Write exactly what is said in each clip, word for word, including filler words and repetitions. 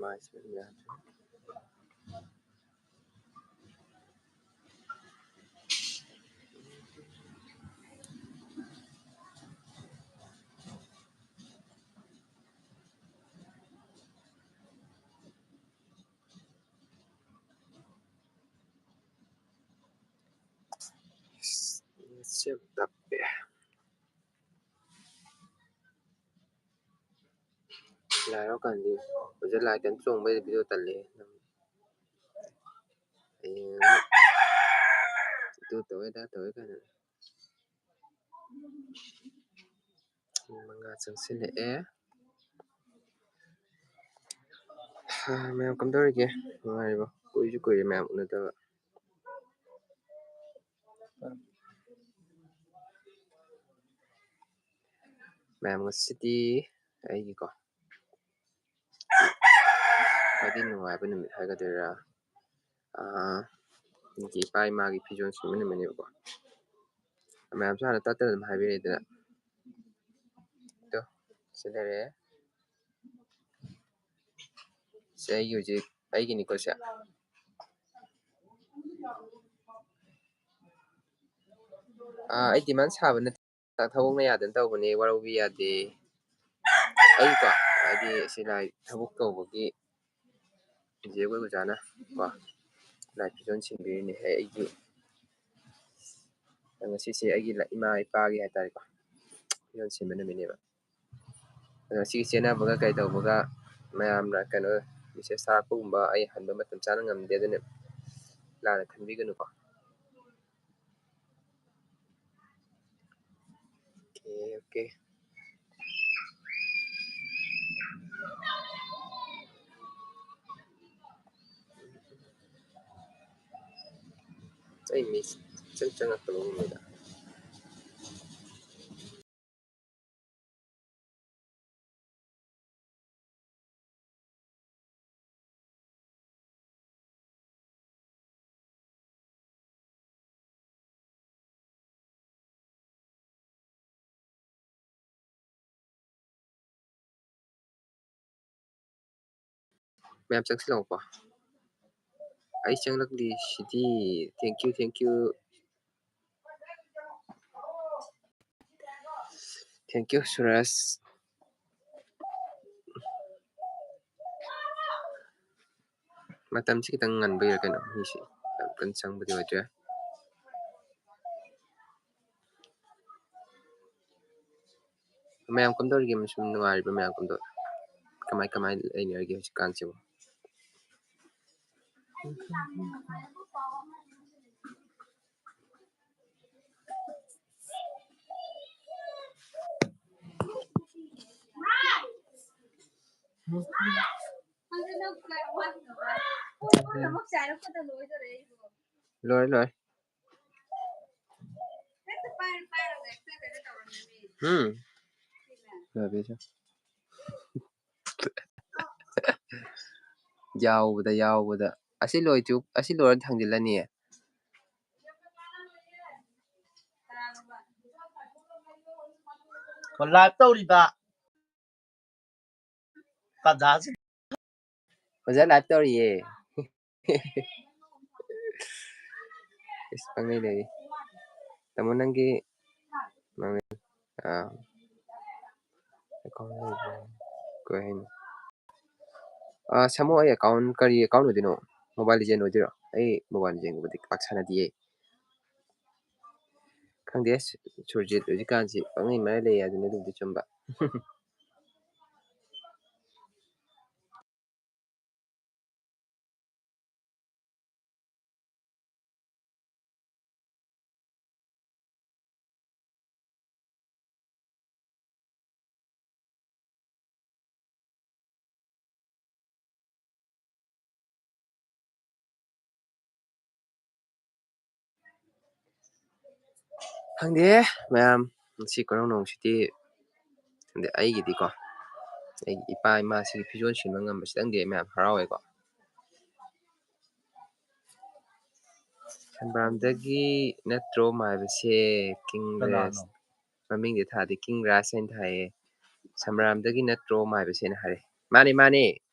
ꯃꯥꯏꯁꯦ ꯌꯥꯗ꯭ꯔꯦ꯫ ꯁꯤ ꯌꯥꯝ ꯇꯞꯄꯦ꯫ ꯂꯥꯏ ꯍꯔꯥꯎ ꯀꯥꯟꯗꯤ ꯍꯧꯖꯤꯛ ꯂꯥꯏ ꯀꯟ ꯆꯣꯡꯕꯩꯗꯤ video ꯇꯜꯂꯦ꯫ ꯍꯌꯦꯡ ꯑꯃꯨꯛ ꯑꯗꯨ ꯇꯧꯋꯦ ꯑꯗꯥ ꯇꯧꯋꯦ ꯀꯥꯏꯅ꯫ ꯄꯨꯡ ꯃꯉꯥ ꯆꯪꯁꯤꯜꯂꯛꯑꯦ꯫ ꯍꯥ, ꯃꯌꯥꯝ ꯀꯝꯗꯧꯔꯤꯒꯦ? ꯅꯨꯡꯉꯥꯏꯔꯤꯕꯣ? ꯀꯨꯏꯁꯨ ꯀꯨꯏꯔꯦ ꯃꯌꯥꯝ ꯎꯅꯗꯕ꯫ ꯃꯌꯥꯝ ꯉꯁꯤꯗꯤ ꯑꯩꯒꯤꯀꯣ ꯈ꯭ꯋꯥꯏꯗꯒꯤ ꯅꯨꯡꯉꯥꯏꯕ ꯅꯨꯃꯤꯠ ꯍꯥꯏꯒꯗꯣꯏꯔꯥ? ꯑꯥ, ꯑꯩꯒꯤ ꯏꯄꯥ ꯏꯃꯥꯒꯤ ꯐꯤꯖꯣꯜ ꯁꯨꯕ ꯅꯨꯃꯤꯠꯅꯦꯕꯀꯣ꯫ ꯃꯌꯥꯝꯁꯨ ꯍꯥꯟꯅ ꯇꯠꯇꯅ ꯑꯗꯨꯝ ꯍꯥꯏꯕꯤꯔꯛꯏꯗꯅ꯫ ꯑꯗꯣ, ꯁꯤ ꯂꯩꯔꯦ꯫ ꯁꯤ ꯑꯩꯒꯤ ꯍꯧꯖꯤꯛ ꯑꯩꯒꯤꯅꯤꯀꯣ ꯁꯦ꯫ ꯑꯥ, ꯑꯩ demand ꯁꯥꯕ ꯅꯠꯇꯦ꯫ ꯊꯕꯛꯅ ꯌꯥꯗꯅ ꯇꯧꯕꯅꯦ, ꯋꯥꯔꯧꯕꯤ ꯌꯥꯗꯦ꯫ ꯑꯩꯀꯣ, ꯍꯥꯏꯗꯤ ꯁꯤ ꯂꯥꯏ ꯊꯕꯛ ꯇꯧꯕꯒꯤ ꯆꯤꯆꯦ ꯑꯩꯈꯣꯏ ꯑꯣꯖꯥꯅ ꯀꯣ, ꯂꯥꯏ ꯐꯤꯖꯣꯜ ꯁꯤꯟꯕꯤꯔꯤꯅꯦ꯫ ꯑꯩꯒꯤ, ꯉꯁꯤꯁꯦ ꯑꯩꯒꯤ ꯂ-, ꯏꯃꯥ ꯏꯄꯥꯒꯤ ꯍꯥꯏꯇꯥꯔꯦꯀꯣ, ꯐꯤꯖꯣꯜ ꯁꯤꯟꯕ ꯅꯨꯃꯤꯠꯅꯦꯕ꯫ ꯑꯗꯣ ꯁꯤꯒꯤ ꯆꯦꯟꯅꯕꯒ ꯀꯩ ꯇꯧꯕꯒ ꯃꯌꯥꯝꯅ ꯀꯩꯅꯣ message ꯊꯥꯔꯛꯄꯒꯨꯝꯕ ꯑꯩ ꯍꯟꯕ ꯃꯇꯝ ꯆꯥꯅ ꯉꯝꯗꯦ, ꯑꯗꯨꯅ ꯂꯥꯟꯅ ꯈꯟꯕꯤꯒꯅꯨꯀꯣ꯫ Okay, okay. ꯑꯩ ꯃꯤ ꯆꯪ ꯆꯪꯉꯛꯇꯕꯒꯨꯝꯕꯗ꯫ ꯃꯌꯥꯝ ꯆꯪꯁꯤꯜꯂꯛꯑꯣꯀꯣ꯫ ꯑꯩ ꯆꯪꯂꯛꯂꯤ ꯁꯤꯗꯤ꯫ Thank you, thank you. Thank you, ꯁꯨꯔꯖ꯫ ꯃꯇꯝꯁꯤ ꯈꯤꯇꯪ ꯉꯟꯕꯒꯤꯔ ꯀꯩꯅꯣ, ꯃꯤꯁꯤ ꯌꯥꯝ ꯀꯟꯅ ꯆꯪꯕꯗꯤ ꯑꯣꯏꯗ꯭ꯔꯦ꯫ ꯃꯌꯥꯝ ꯀꯝꯗꯧꯔꯤꯒꯦ? ꯁꯨꯝ ꯅꯨꯡꯉꯥꯏꯔꯤꯕ ꯃꯌꯥꯝ ꯀꯝꯗꯧ-, ꯀꯃꯥꯏ ꯀꯃꯥꯏ ꯂꯩꯅꯔꯤꯒꯦ ꯍꯧꯖꯤꯛꯀꯥꯟꯁꯤꯕꯨ? ꯂꯣꯏꯔꯦ, ꯂꯣꯏꯔꯦ꯫ ꯎꯝ꯫ ꯌꯥꯗꯦ, ꯁꯦ꯫ ꯌꯥꯎꯕꯗ, ꯌꯥꯎꯕꯗ꯫ ꯑꯁꯤ ꯂꯣꯏꯗ꯭ꯔꯤ-, ꯑꯁꯤ ꯂꯣꯏꯔ ꯊꯥꯡꯖꯤꯜꯂꯅꯤꯌꯦ꯫ ꯑꯣ, live ꯇꯧꯔꯤꯕ꯫ ꯇꯥꯟꯖꯥꯁꯤ꯫ ꯑꯣꯖꯥ live ꯇꯧꯔꯤꯌꯦ꯫ ꯏꯁ, ꯄꯪꯂꯩ ꯂꯩꯔꯤ꯫ ꯇꯥꯃꯣ, ꯅꯪꯒꯤ, ꯅꯪ, ꯑꯥ, account ꯂꯩꯕ꯭ꯔꯣ? ꯀꯩ ꯍꯥꯏꯅꯣ? ꯑꯥ, ꯁꯥꯃꯣ, ꯑꯩ account ꯀꯔꯤ account ꯑꯣꯏꯗꯣꯏꯅꯣ? Mobile Legend ꯑꯣꯏꯗꯣꯏꯔꯣ? ꯑꯩ Mobile Legend ꯒꯨꯝꯕꯗꯤ ꯄꯥꯛ ꯁꯥꯟꯅꯗꯤꯌꯦ꯫ ꯈꯪꯗꯦ, ꯁꯨꯔꯖꯤꯠ ꯍꯧꯖꯤꯛꯀꯥꯟꯁꯤ ꯄꯪꯂꯩ ꯃꯔꯩ ꯂꯩ ꯍꯥꯏꯗꯨꯅꯤ, ꯑꯗꯨꯕꯨꯗꯤ ꯆꯨꯝꯕ꯫ ꯈꯪꯗꯦ ꯃꯌꯥꯝ, ꯉꯁꯤ ꯀꯣꯔꯧꯅꯣꯡꯁꯤꯗꯤ ꯈꯪꯗꯦ, ꯑꯩꯒꯤꯗꯤꯀꯣ, ꯑꯩꯒꯤ ꯏꯄꯥ ꯏꯃꯥꯁꯤꯒꯤ ꯐꯤꯖꯣꯜ ꯁꯤꯟꯕ ꯉꯝꯕꯁꯤꯗꯪꯗꯤ ꯑꯩ ꯃꯌꯥꯝ ꯍꯔꯥꯎꯋꯦꯀꯣ꯫ ꯁꯝꯕ꯭ꯔꯥꯝꯗꯒꯤ ꯅꯠꯇ꯭ꯔꯣ ꯃꯥꯏꯕꯁꯦ? ꯀꯤꯡ ꯀꯅꯥꯅꯣ? ꯔꯦꯁ꯫ ꯃꯃꯤꯡꯗꯤ ꯊꯥꯗꯦ, ꯀꯤꯡ ꯔꯥꯖ ꯍꯥꯏꯅ ꯊꯥꯏꯌꯦ꯫ ꯁꯝꯕ꯭ꯔꯥꯝꯗꯒꯤ ꯅꯠꯇ꯭ꯔꯣ ꯃꯥꯏꯕꯁꯦꯅ ꯍꯥꯏꯔꯦ꯫ ꯃꯥꯅꯦ, ꯃꯥꯅꯦ꯫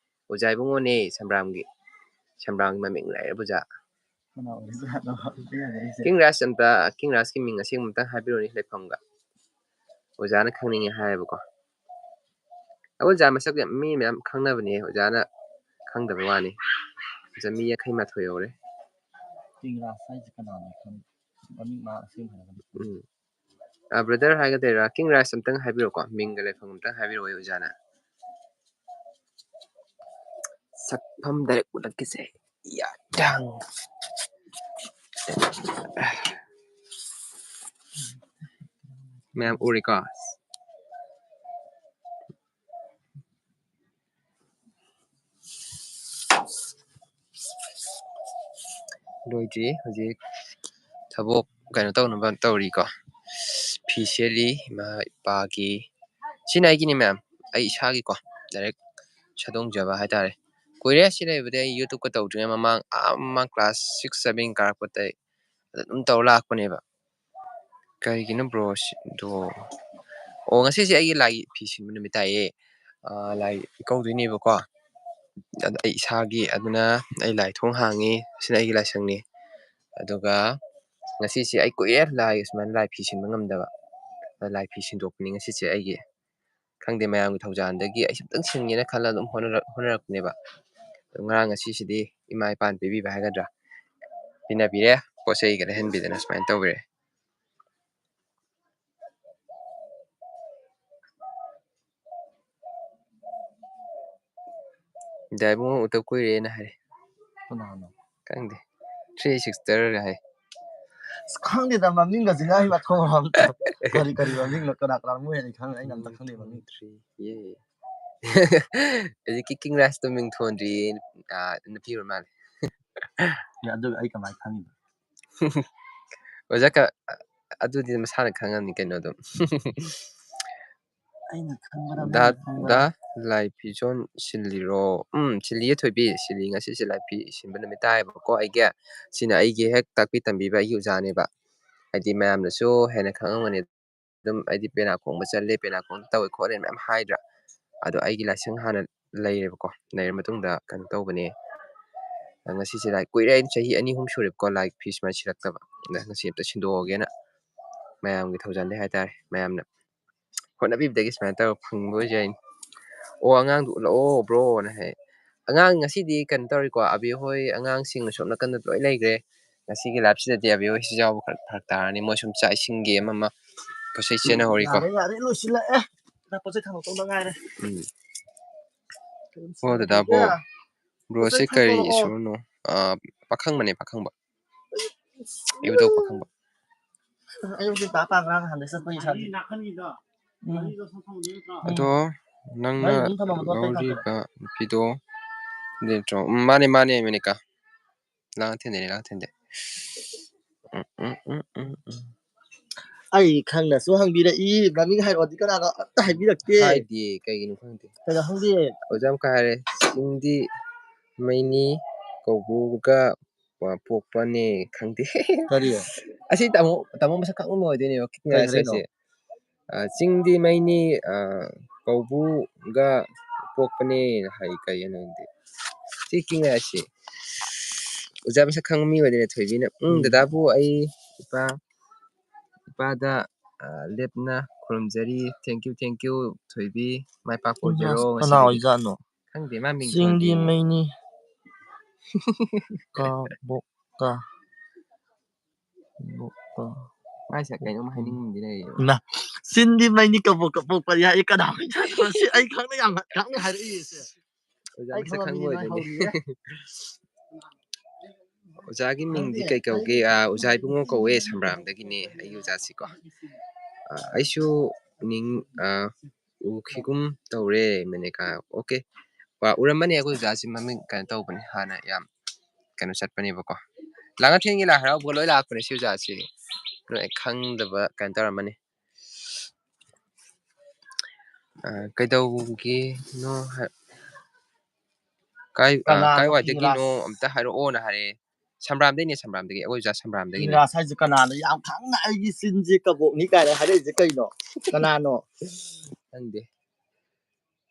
ꯑꯣꯖꯥ ꯏꯕꯨꯡꯉꯣꯅꯦ, ꯁꯝꯕ꯭ꯔꯥꯝꯒꯤ꯫ ꯁꯝꯕ꯭ꯔꯥꯝꯒꯤ ꯃꯃꯤꯡ ꯂꯩꯔꯕ ꯑꯣꯖꯥ꯫ ꯀꯅꯥ ꯑꯣꯏꯖꯥꯠꯅꯣ? ꯑꯝꯇ ꯌꯥꯔꯦ ꯑꯩꯁꯦ꯫ ꯀꯤꯡ ꯔꯥꯖ, ꯑꯝꯇ ꯀꯤꯡ ꯔꯥꯖꯀꯤ ꯃꯤꯡ ꯑꯁꯦꯡꯕ ꯑꯝꯇꯪ ꯍꯥꯏꯕꯤꯔꯣꯅꯦ, ꯂꯩꯐꯝꯒ꯫ ꯑꯣꯖꯥꯅ ꯈꯪꯅꯤꯡꯉꯦ ꯍꯥꯏꯌꯦꯕꯀꯣ꯫ ꯑꯣꯖꯥ ꯃꯁꯛ ꯌꯥꯝ, ꯃꯤ ꯃꯌꯥꯝ ꯈꯪꯅꯕꯅꯦ, ꯑꯣꯖꯥꯅ ꯈꯪꯗꯕ ꯋꯥꯅꯤ꯫ ꯑꯣꯖꯥ ꯃꯤ ꯌꯥꯡꯈꯩ ꯃꯥꯊꯣꯏ ꯌꯧꯔꯦ꯫ ꯀꯤꯡ ꯔꯥꯖ ꯍꯥꯏꯁꯦ ꯀꯅꯥꯅꯣ ꯈꯪꯗꯦ꯫ ꯃꯃꯤꯡ ꯃꯥ ꯑꯁꯦꯡꯕ ꯍꯥꯏꯔꯒꯅꯤ꯫ ꯎꯝ꯫ ꯑ, ꯕ꯭ꯔꯗꯔ ꯍꯥꯏꯒꯗꯣꯏꯔꯥ? ꯀꯤꯡ ꯔꯥꯖ ꯑꯝꯇꯪ ꯍꯥꯏꯕꯤꯔꯛꯑꯣꯀꯣ, ꯃꯤꯡꯒ ꯂꯩꯐꯝ ꯑꯝꯇꯪ ꯍꯥꯏꯕꯤꯔꯛꯑꯣ ꯑꯣꯖꯥꯅ꯫ ꯁꯛꯐꯝ ꯗꯥꯏꯔꯦꯛ ꯎꯠꯂꯛꯀꯦꯁꯦ꯫ ꯌꯥ, ꯗꯥꯡ꯫ ꯃꯌꯥꯝ ꯎꯔꯤꯀꯣ? ꯂꯣꯏꯗ꯭ꯔꯤ꯫ ꯍꯧꯖꯤꯛ ꯊꯕꯛ ꯀꯩꯅꯣ ꯇꯧꯅꯕ ꯇꯧꯔꯤꯀꯣ꯫ ꯐꯤ ꯁꯦꯠꯂꯤ ꯏꯃꯥ ꯏꯄꯥꯒꯤ꯫ ꯁꯤꯅ ꯑꯩꯒꯤꯅꯤ ꯃꯌꯥꯝ, ꯑꯩ ꯏꯁꯥꯒꯤꯀꯣ, ꯗꯥꯏꯔꯦꯛ ꯁꯥꯗꯣꯡꯖꯕ ꯍꯥꯏꯇꯥꯔꯦ꯫ ꯀꯨꯏꯔꯦ ꯁꯤ ꯂꯩꯕꯗꯤ, ꯑꯩ YouTubeꯀ ꯇꯧꯗ꯭ꯔꯤꯉꯩ ꯃꯃꯥꯡ, ꯑꯥ, ꯃꯃꯥꯡ class six seven ꯀꯥꯔꯛꯄꯗ ꯑꯩ ꯑꯗꯨꯝ ꯇꯧ ꯂꯥꯛꯄꯅꯦꯕ꯫ ꯀꯔꯤꯒꯤꯅꯣ bro ꯁꯤꯗꯣ? ꯑꯣ, ꯉꯁꯤꯁꯦ ꯑꯩꯒꯤ ꯂꯥꯏ ꯐꯤ ꯁꯤꯟꯕ ꯅꯨꯃꯤꯠ ꯇꯥꯏꯌꯦ꯫ ꯑꯥ, ꯂꯥꯏ ꯏꯀꯧꯗꯣꯏꯅꯦꯕꯀꯣ꯫ ꯑꯗ ꯑꯩ ꯏꯁꯥꯒꯤ, ꯑꯗꯨꯅ ꯑꯩ ꯂꯥꯏ ꯊꯣꯡ ꯍꯥꯡꯉꯤ, ꯁꯤꯅ ꯑꯩꯒꯤ ꯂꯥꯏꯁꯪꯅꯤ꯫ ꯑꯗꯨꯒ ꯉꯁꯤꯁꯦ ꯑꯩ ꯀꯨꯏꯔꯦ ꯂꯥꯏ ꯁꯨꯃꯥꯏꯅ ꯂꯥꯏ ꯐꯤ ꯁꯤꯟꯕ ꯉꯝꯗꯕ꯫ ꯑꯗ ꯂꯥꯏ ꯐꯤ ꯁꯤꯟꯗꯣꯛꯄꯅꯤ ꯉꯁꯤꯁꯦ ꯑꯩꯒꯤ꯫ ꯈꯪꯗꯦ, ꯃꯌꯥꯝꯒꯤ ꯊꯧꯖꯥꯜꯗꯒꯤ ꯑꯩꯁꯨ ꯑꯝꯇꯪ ꯁꯤꯟꯒꯦꯅ ꯈꯜꯂ ꯑꯗꯨꯝ ꯍꯣꯠꯅꯔꯛ-, ꯍꯣꯠꯅꯔꯛꯄꯅꯦꯕ꯫ ꯑꯗꯣ ꯉꯔꯥꯡ ꯉꯁꯤꯁꯤꯗꯤ ꯏꯃꯥ ꯏꯄꯥꯅ ꯄꯤꯕꯤꯕ ꯍꯥꯏꯒꯗ꯭ꯔꯥ, ꯄꯤꯅꯕꯤꯔꯦ, ꯄꯣꯠ ꯆꯩꯒ ꯂꯩꯍꯟꯕꯤꯗꯅ ꯁꯨꯃꯥꯏꯅ ꯇꯧꯕꯤꯔꯦ꯫ ꯗꯥ ꯏꯕꯨꯡꯉꯣ ꯎꯗ ꯀꯨꯏꯔꯦꯅ ꯍꯥꯏꯔꯦ꯫ ꯀꯅꯥꯅꯣ? ꯈꯪꯗꯦ, three sixterꯒ ꯍꯥꯏ꯫ ꯑꯁ, ꯈꯪꯗꯦꯗ, ꯃꯃꯤꯡꯒꯁꯤꯅ ꯑꯩ ꯃꯊꯣꯡ ꯃꯔꯝ ꯑꯝꯇ꯫ ꯀꯔꯤ ꯀꯔꯤ ꯃꯃꯤꯡꯅꯣ, ꯀꯅꯥ ꯀꯅꯥ ꯃꯣꯏ ꯍꯥꯏꯗꯤ ꯈꯪꯗꯦ, ꯑꯩꯅ ꯑꯝꯇ ꯈꯪꯗꯦ ꯃꯃꯤꯡ꯫ ꯌꯦ꯫ ꯍꯧꯖꯤꯛꯀꯤ ꯀꯤꯡ ꯔꯥꯖꯇꯣ ꯃꯤꯡ ꯊꯣꯟꯗ꯭ꯔꯤꯌꯦ꯫ ꯑꯥ, ꯅꯨꯄꯤ ꯑꯣꯏꯔ ꯃꯥꯜꯂꯦ꯫ ꯑꯦ, ꯑꯗꯨ ꯑꯩ ꯀꯃꯥꯏꯅ ꯈꯪꯉꯤꯕ? ꯑꯣꯖꯥ ꯀ-, ꯑꯗꯨꯗꯤ ꯃꯁꯥꯅ ꯈꯪꯉꯝꯅꯤ ꯀꯩꯅꯣ ꯑꯗꯨꯝ꯫ ꯑꯩꯅ ꯈꯪꯕꯗ ꯗꯥ, ꯃꯤꯅ ꯈꯪꯕꯗ꯫ ꯗꯥ ꯂꯥꯏ ꯐꯤꯖꯣꯜ ꯁꯤꯜꯂꯤꯔꯣ? ꯎꯝ, ꯁꯤꯜꯂꯤꯌꯦ ꯊꯣꯏꯕꯤ, ꯁꯤꯜꯂꯤ꯫ ꯉꯁꯤꯁꯦ ꯂꯥꯏ ꯐꯤ ꯁꯤꯟꯕ ꯅꯨꯃꯤꯠ ꯇꯥꯏꯌꯦꯕꯀꯣ ꯑꯩꯒꯤ꯫ ꯁꯤꯅ ꯑꯩꯒꯤ ꯍꯦꯛ ꯇꯥꯛꯄꯤ ꯇꯝꯕꯤꯕ ꯑꯩꯒꯤ ꯑꯣꯖꯥꯅꯦꯕ꯫ ꯍꯥꯏꯗꯤ ꯃꯌꯥꯝꯅꯁꯨ ꯍꯦꯟꯅ ꯈꯪꯉꯝꯒꯅꯤ꯫ ꯑꯗꯨꯝ ꯑꯩꯗꯤ ꯄꯦꯅꯥ ꯈꯣꯡꯕ ꯆꯠꯂꯦ, ꯄꯦꯅꯥ ꯈꯣꯡꯕ ꯇꯧꯋꯦ ꯈꯣꯠꯂꯦ ꯃꯌꯥꯝ ꯍꯥꯏꯗ꯭ꯔꯥ? ꯑꯗꯣ ꯑꯩꯒꯤ ꯂꯥꯏꯁꯪ ꯍꯥꯟꯅ ꯂꯩꯔꯦꯕꯀꯣ꯫ ꯂꯩꯔ ꯃꯇꯨꯡꯗ ꯀꯩꯅꯣ ꯇꯧꯕꯅꯦ, ꯉꯁꯤꯁꯦ ꯂꯥꯏꯛ ꯀꯨꯏꯔꯦ, ꯑꯩꯅ ꯆꯍꯤ ꯑꯅꯤ ꯑꯍꯨꯝ ꯁꯨꯔꯦꯕꯀꯣ ꯂꯥꯏꯛ ꯐꯤ ꯁꯨꯃꯥꯏꯅ ꯁꯤꯜꯂꯛꯇꯕ꯫ ꯑꯗ ꯉꯁꯤ ꯑꯝꯇ ꯁꯤꯟꯗꯣꯛꯑꯒꯦꯅ ꯃꯌꯥꯝꯒꯤ ꯊꯧꯖꯥꯜꯗꯩ ꯍꯥꯏꯇꯥꯔꯦ, ꯃꯌꯥꯝꯅ ꯍꯣꯠꯅꯕꯤꯕꯗꯒꯤ ꯁꯨꯃꯥꯏꯅ ꯇꯧꯔꯒ ꯐꯪꯕ ꯑꯣꯏꯖꯩꯅꯦ꯫ "ꯑꯣ, ꯑꯉꯥꯡꯗꯨ ꯎꯠꯂꯛꯑꯣ ꯕ꯭ꯔꯣꯅ" ꯍꯥꯏ꯫ ꯑꯉꯥꯡ ꯉꯁꯤꯗꯤ ꯀꯩꯅꯣ ꯇꯧꯔꯤꯀꯣ, ꯑꯕꯤ ꯍꯣꯏ ꯑꯉꯥꯡꯁꯤꯡ ꯑꯁꯣꯝ ꯅꯥꯀꯟꯗ ꯂꯣꯏ ꯂꯩꯈ꯭ꯔꯦ꯫ ꯉꯁꯤꯒꯤ ꯂꯥꯏꯞꯁꯤꯗꯗꯤ ꯑꯕꯤ ꯍꯣꯏꯁꯨ ꯌꯥꯎꯕ ꯈꯔ ꯐꯔꯛ ꯇꯥꯔꯅꯤ, ꯃꯣꯏ ꯁꯨꯝ ꯆꯥꯛ ꯏꯁꯤꯡꯒꯤ ꯑꯃ ꯑꯃ ꯄꯣꯠꯆꯩ ꯆꯦꯟꯅꯍꯧꯔꯤꯀꯣ꯫ ꯌꯥꯔꯦ, ꯌꯥꯔꯦ, ꯂꯣꯏꯁꯤꯜꯂꯛꯑꯦ꯫ ꯅꯪ ꯄꯣꯠꯆꯩ ꯊꯥꯡꯗꯣꯛꯇꯧꯗ ꯉꯥꯏꯔꯦ꯫ ꯎꯝ꯫ ꯑꯣ, ꯗꯗꯥ ꯕꯣ꯫ ꯕ꯭ꯔꯣꯁꯦ ꯀꯔꯤ ꯏꯁꯣꯔꯅꯣ? ꯑꯥ, ꯄꯥꯈꯪꯕꯅꯦ, ꯄꯥꯈꯪꯕ꯫ ꯏꯕꯨꯙꯧ ꯄꯥꯈꯪꯕ꯫ ꯑꯌꯨꯛꯁꯦ ꯇꯥ ꯇꯥ ꯉꯔꯥꯡ ꯅꯍꯥꯟꯗꯩ ꯆꯠꯄꯒꯤ ꯏꯁꯥꯗꯤ꯫ ꯎꯝ꯫ ꯑꯗꯣ ꯅꯪꯅ ꯃꯩ ꯑꯗꯨꯝ ꯊꯝꯃꯝꯕꯗꯣ ꯑꯇꯩ ꯊꯥꯡꯗꯣꯛꯑꯣ꯫ ꯂꯧꯔꯤꯕ ꯅꯨꯄꯤꯗꯣ ꯅꯠꯇ꯭ꯔꯣ? ꯎꯝ, ꯃꯥꯅꯦ, ꯃꯥꯅꯦ, ꯃꯦꯅꯤꯀꯥ꯫ ꯂꯥꯡꯊꯦꯟꯗꯩꯅꯦ, ꯂꯥꯡꯊꯦꯟꯗꯩ꯫ ꯎꯝ, ꯎꯝ, ꯎꯝ, ꯎꯝ, ꯎꯝ꯫ ꯑꯩ ꯈꯪꯅꯁꯨ ꯍꯪꯕꯤꯔꯛꯏ, ꯃꯃꯤꯡ ꯍꯥꯏꯔꯛꯑꯣꯗꯤ ꯀꯅꯥꯅꯣ ꯑꯝꯇ ꯍꯥꯏꯕꯤꯔꯛꯇꯦ꯫ ꯍꯥꯏꯗꯦ, ꯀꯩꯒꯤꯅꯣ ꯈꯪꯗꯦ꯫ ꯀꯩꯅꯣ ꯈꯪꯗꯦ꯫ ꯑꯣꯖꯥ ꯑꯃꯨꯛꯀ ꯍꯥꯏꯔꯦ, "ꯆꯤꯡꯗꯤ ꯃꯩꯅꯤ ꯀꯧꯕ꯭ꯔꯨꯒ ꯄꯣꯛꯄꯅꯦ", ꯈꯪꯗꯦ꯫ ꯀꯔꯤ? ꯑꯁꯤ ꯇꯥꯃꯣ, ꯇꯥꯃꯣ ꯃꯁꯛ ꯈꯪꯉꯝꯃꯣꯏꯗꯣꯏꯅꯦꯕ, ꯀꯩ ꯀꯤꯛꯅꯤꯡꯉꯥꯏ ꯍꯥꯏꯔꯛꯏꯅꯣ? ꯑꯁꯦ꯫ ꯑ, "ꯆꯤꯡꯗꯤ ꯃꯩꯅꯤ, ꯑ, ꯀꯧꯕ꯭ꯔꯨꯒ ꯄꯣꯛꯄꯅꯦ" ꯍꯥꯏ, ꯀꯩ ꯍꯥꯏꯅꯣ ꯈꯪꯗꯦ꯫ ꯁꯤ ꯀꯤꯛꯅꯤꯡꯉꯥꯏ ꯍꯥꯏꯁꯦ꯫ ꯑꯣꯖꯥ ꯃꯁꯛ ꯈꯪꯕ ꯃꯤ ꯑꯣꯏꯗꯣꯏꯅꯦ, ꯊꯣꯏꯕꯤꯅ꯫ "ꯎꯝ, ꯎꯝ꯫ ꯗꯗꯥꯕꯨ ꯑꯩ ꯏꯄꯥ, ꯏꯄꯥꯗ, ꯑ, ꯂꯦꯞꯅ ꯈꯨꯔꯨꯝꯖꯔꯤ꯫ Thank you, thank you, ꯊꯣꯏꯕꯤ꯫ ꯃꯥꯏ ꯄꯥꯛꯄ ꯎꯝ, ꯑꯣꯏꯖꯔꯣ ꯀꯅꯥ ꯉꯁꯤꯒꯤꯗꯤ"꯫ ꯑꯣꯏꯖꯥꯠꯅꯣ? ꯈꯪꯗꯦ, ꯃꯥ ꯃꯤꯡ ꯆꯤꯡꯗꯤ ꯊꯣꯟꯗꯦ꯫ ꯃꯩꯅꯤ꯫ ꯀꯕꯣꯛꯀ꯫ ꯀꯕꯣꯛꯀ꯫ ꯃꯥꯏꯁꯦ ꯀꯩꯅꯣꯝ ꯍꯥꯏꯅꯤꯡꯕ ꯑꯃꯗꯤ ꯂꯩꯔꯦꯕ꯫ ꯏꯃꯥ, ꯆꯤꯡꯗꯤ ꯃꯩꯅꯤ ꯀꯕꯣꯛꯀ ꯄꯣꯛꯄꯅꯤ ꯍꯥꯏ, ꯀꯅꯥ ꯑꯣꯏꯖꯥꯠꯅꯣ? ꯁꯤ ꯑꯩ ꯈꯪꯅ ꯌꯥꯝ ꯈꯪꯅ ꯍꯥꯏꯔꯛꯏꯁꯦ꯫ ꯑꯣꯖꯥ ꯑꯩ ꯃꯁꯛ ꯈꯪꯕ ꯈꯪꯕ ꯃꯤꯗꯤ ꯂꯣꯏ ꯑꯣꯏꯗꯣꯏꯅꯦ꯫ ꯍꯧꯔꯤꯌꯦ꯫ ꯑꯣꯖꯥꯒꯤ ꯃꯤꯡꯗꯤ ꯀꯩ ꯀꯧꯒꯦ? ꯑꯥ, ꯑꯣꯖꯥ ꯏꯕꯨꯡꯉꯣ ꯀꯧꯋꯦ, ꯁꯝꯕ꯭ꯔꯥꯝꯗꯒꯤꯅꯦ ꯑꯩꯒꯤ ꯑꯣꯖꯥꯁꯤꯀꯣ꯫ ꯑꯥ, ꯑꯩꯁꯨ ꯅꯤꯡ-, ꯑꯥ, ꯎꯈꯤꯒꯨꯝ ꯇꯧꯔꯦ, ꯃꯦꯅꯦꯀꯥ꯫ Okay꯫ ꯋꯥ, ꯎꯔꯝꯃꯅꯤ, ꯑꯩꯈꯣꯏ ꯑꯣꯖꯥꯁꯤ ꯃꯃꯤꯡ ꯀꯩꯅꯣ ꯇꯧꯕꯅꯦ, ꯍꯥꯟꯅ ꯌꯥꯝ ꯀꯩꯅꯣ ꯆꯠꯄꯅꯦꯕꯀꯣ꯫ ꯂꯥꯡꯉꯊꯦꯜꯒꯤ ꯂꯥꯏ ꯍꯔꯥꯎꯕ ꯂꯣꯏ ꯂꯥꯛꯄꯅꯦ ꯁꯤ ꯑꯣꯖꯥꯁꯤ꯫ ꯅꯣꯏ ꯈꯪꯗꯕ ꯀꯩꯅꯣ ꯇꯧꯔꯝꯃꯅꯤ꯫ ꯑ, ꯀꯩꯗꯧꯒꯦꯅꯣ ꯍꯥꯏ-, ꯀꯥꯏ, ꯑ, ꯀꯅꯥꯅꯣ ꯀꯥꯏꯋꯥꯏꯗꯒꯤꯅꯣ ꯀꯤꯔꯥꯁ? ꯑꯝꯇ ꯍꯥꯏꯔꯛꯑꯣꯅ ꯍꯥꯏꯔꯛꯑꯦ꯫ ꯁꯝꯕ꯭ꯔꯥꯝꯗꯩꯅꯦ, ꯁꯝꯕ꯭ꯔꯥꯝꯗꯒꯤ꯫ ꯑꯩꯈꯣꯏ ꯑꯣꯖꯥ ꯁꯝꯕ꯭ꯔꯥꯝꯗꯒꯤꯅꯦ꯫ ꯀꯤꯔꯥꯁ ꯍꯥꯏꯁꯦ ꯀꯅꯥꯅꯣ? ꯌꯥꯝ ꯈꯪꯅ ꯑꯩꯒꯤ ꯆꯤꯟꯁꯦ ꯀꯕꯣꯛꯅꯤ ꯀꯥꯏꯅ ꯍꯥꯏꯔꯛꯏꯁꯦ ꯀꯩꯅꯣ? ꯀꯅꯥꯅꯣ? ꯈꯪꯗꯦ꯫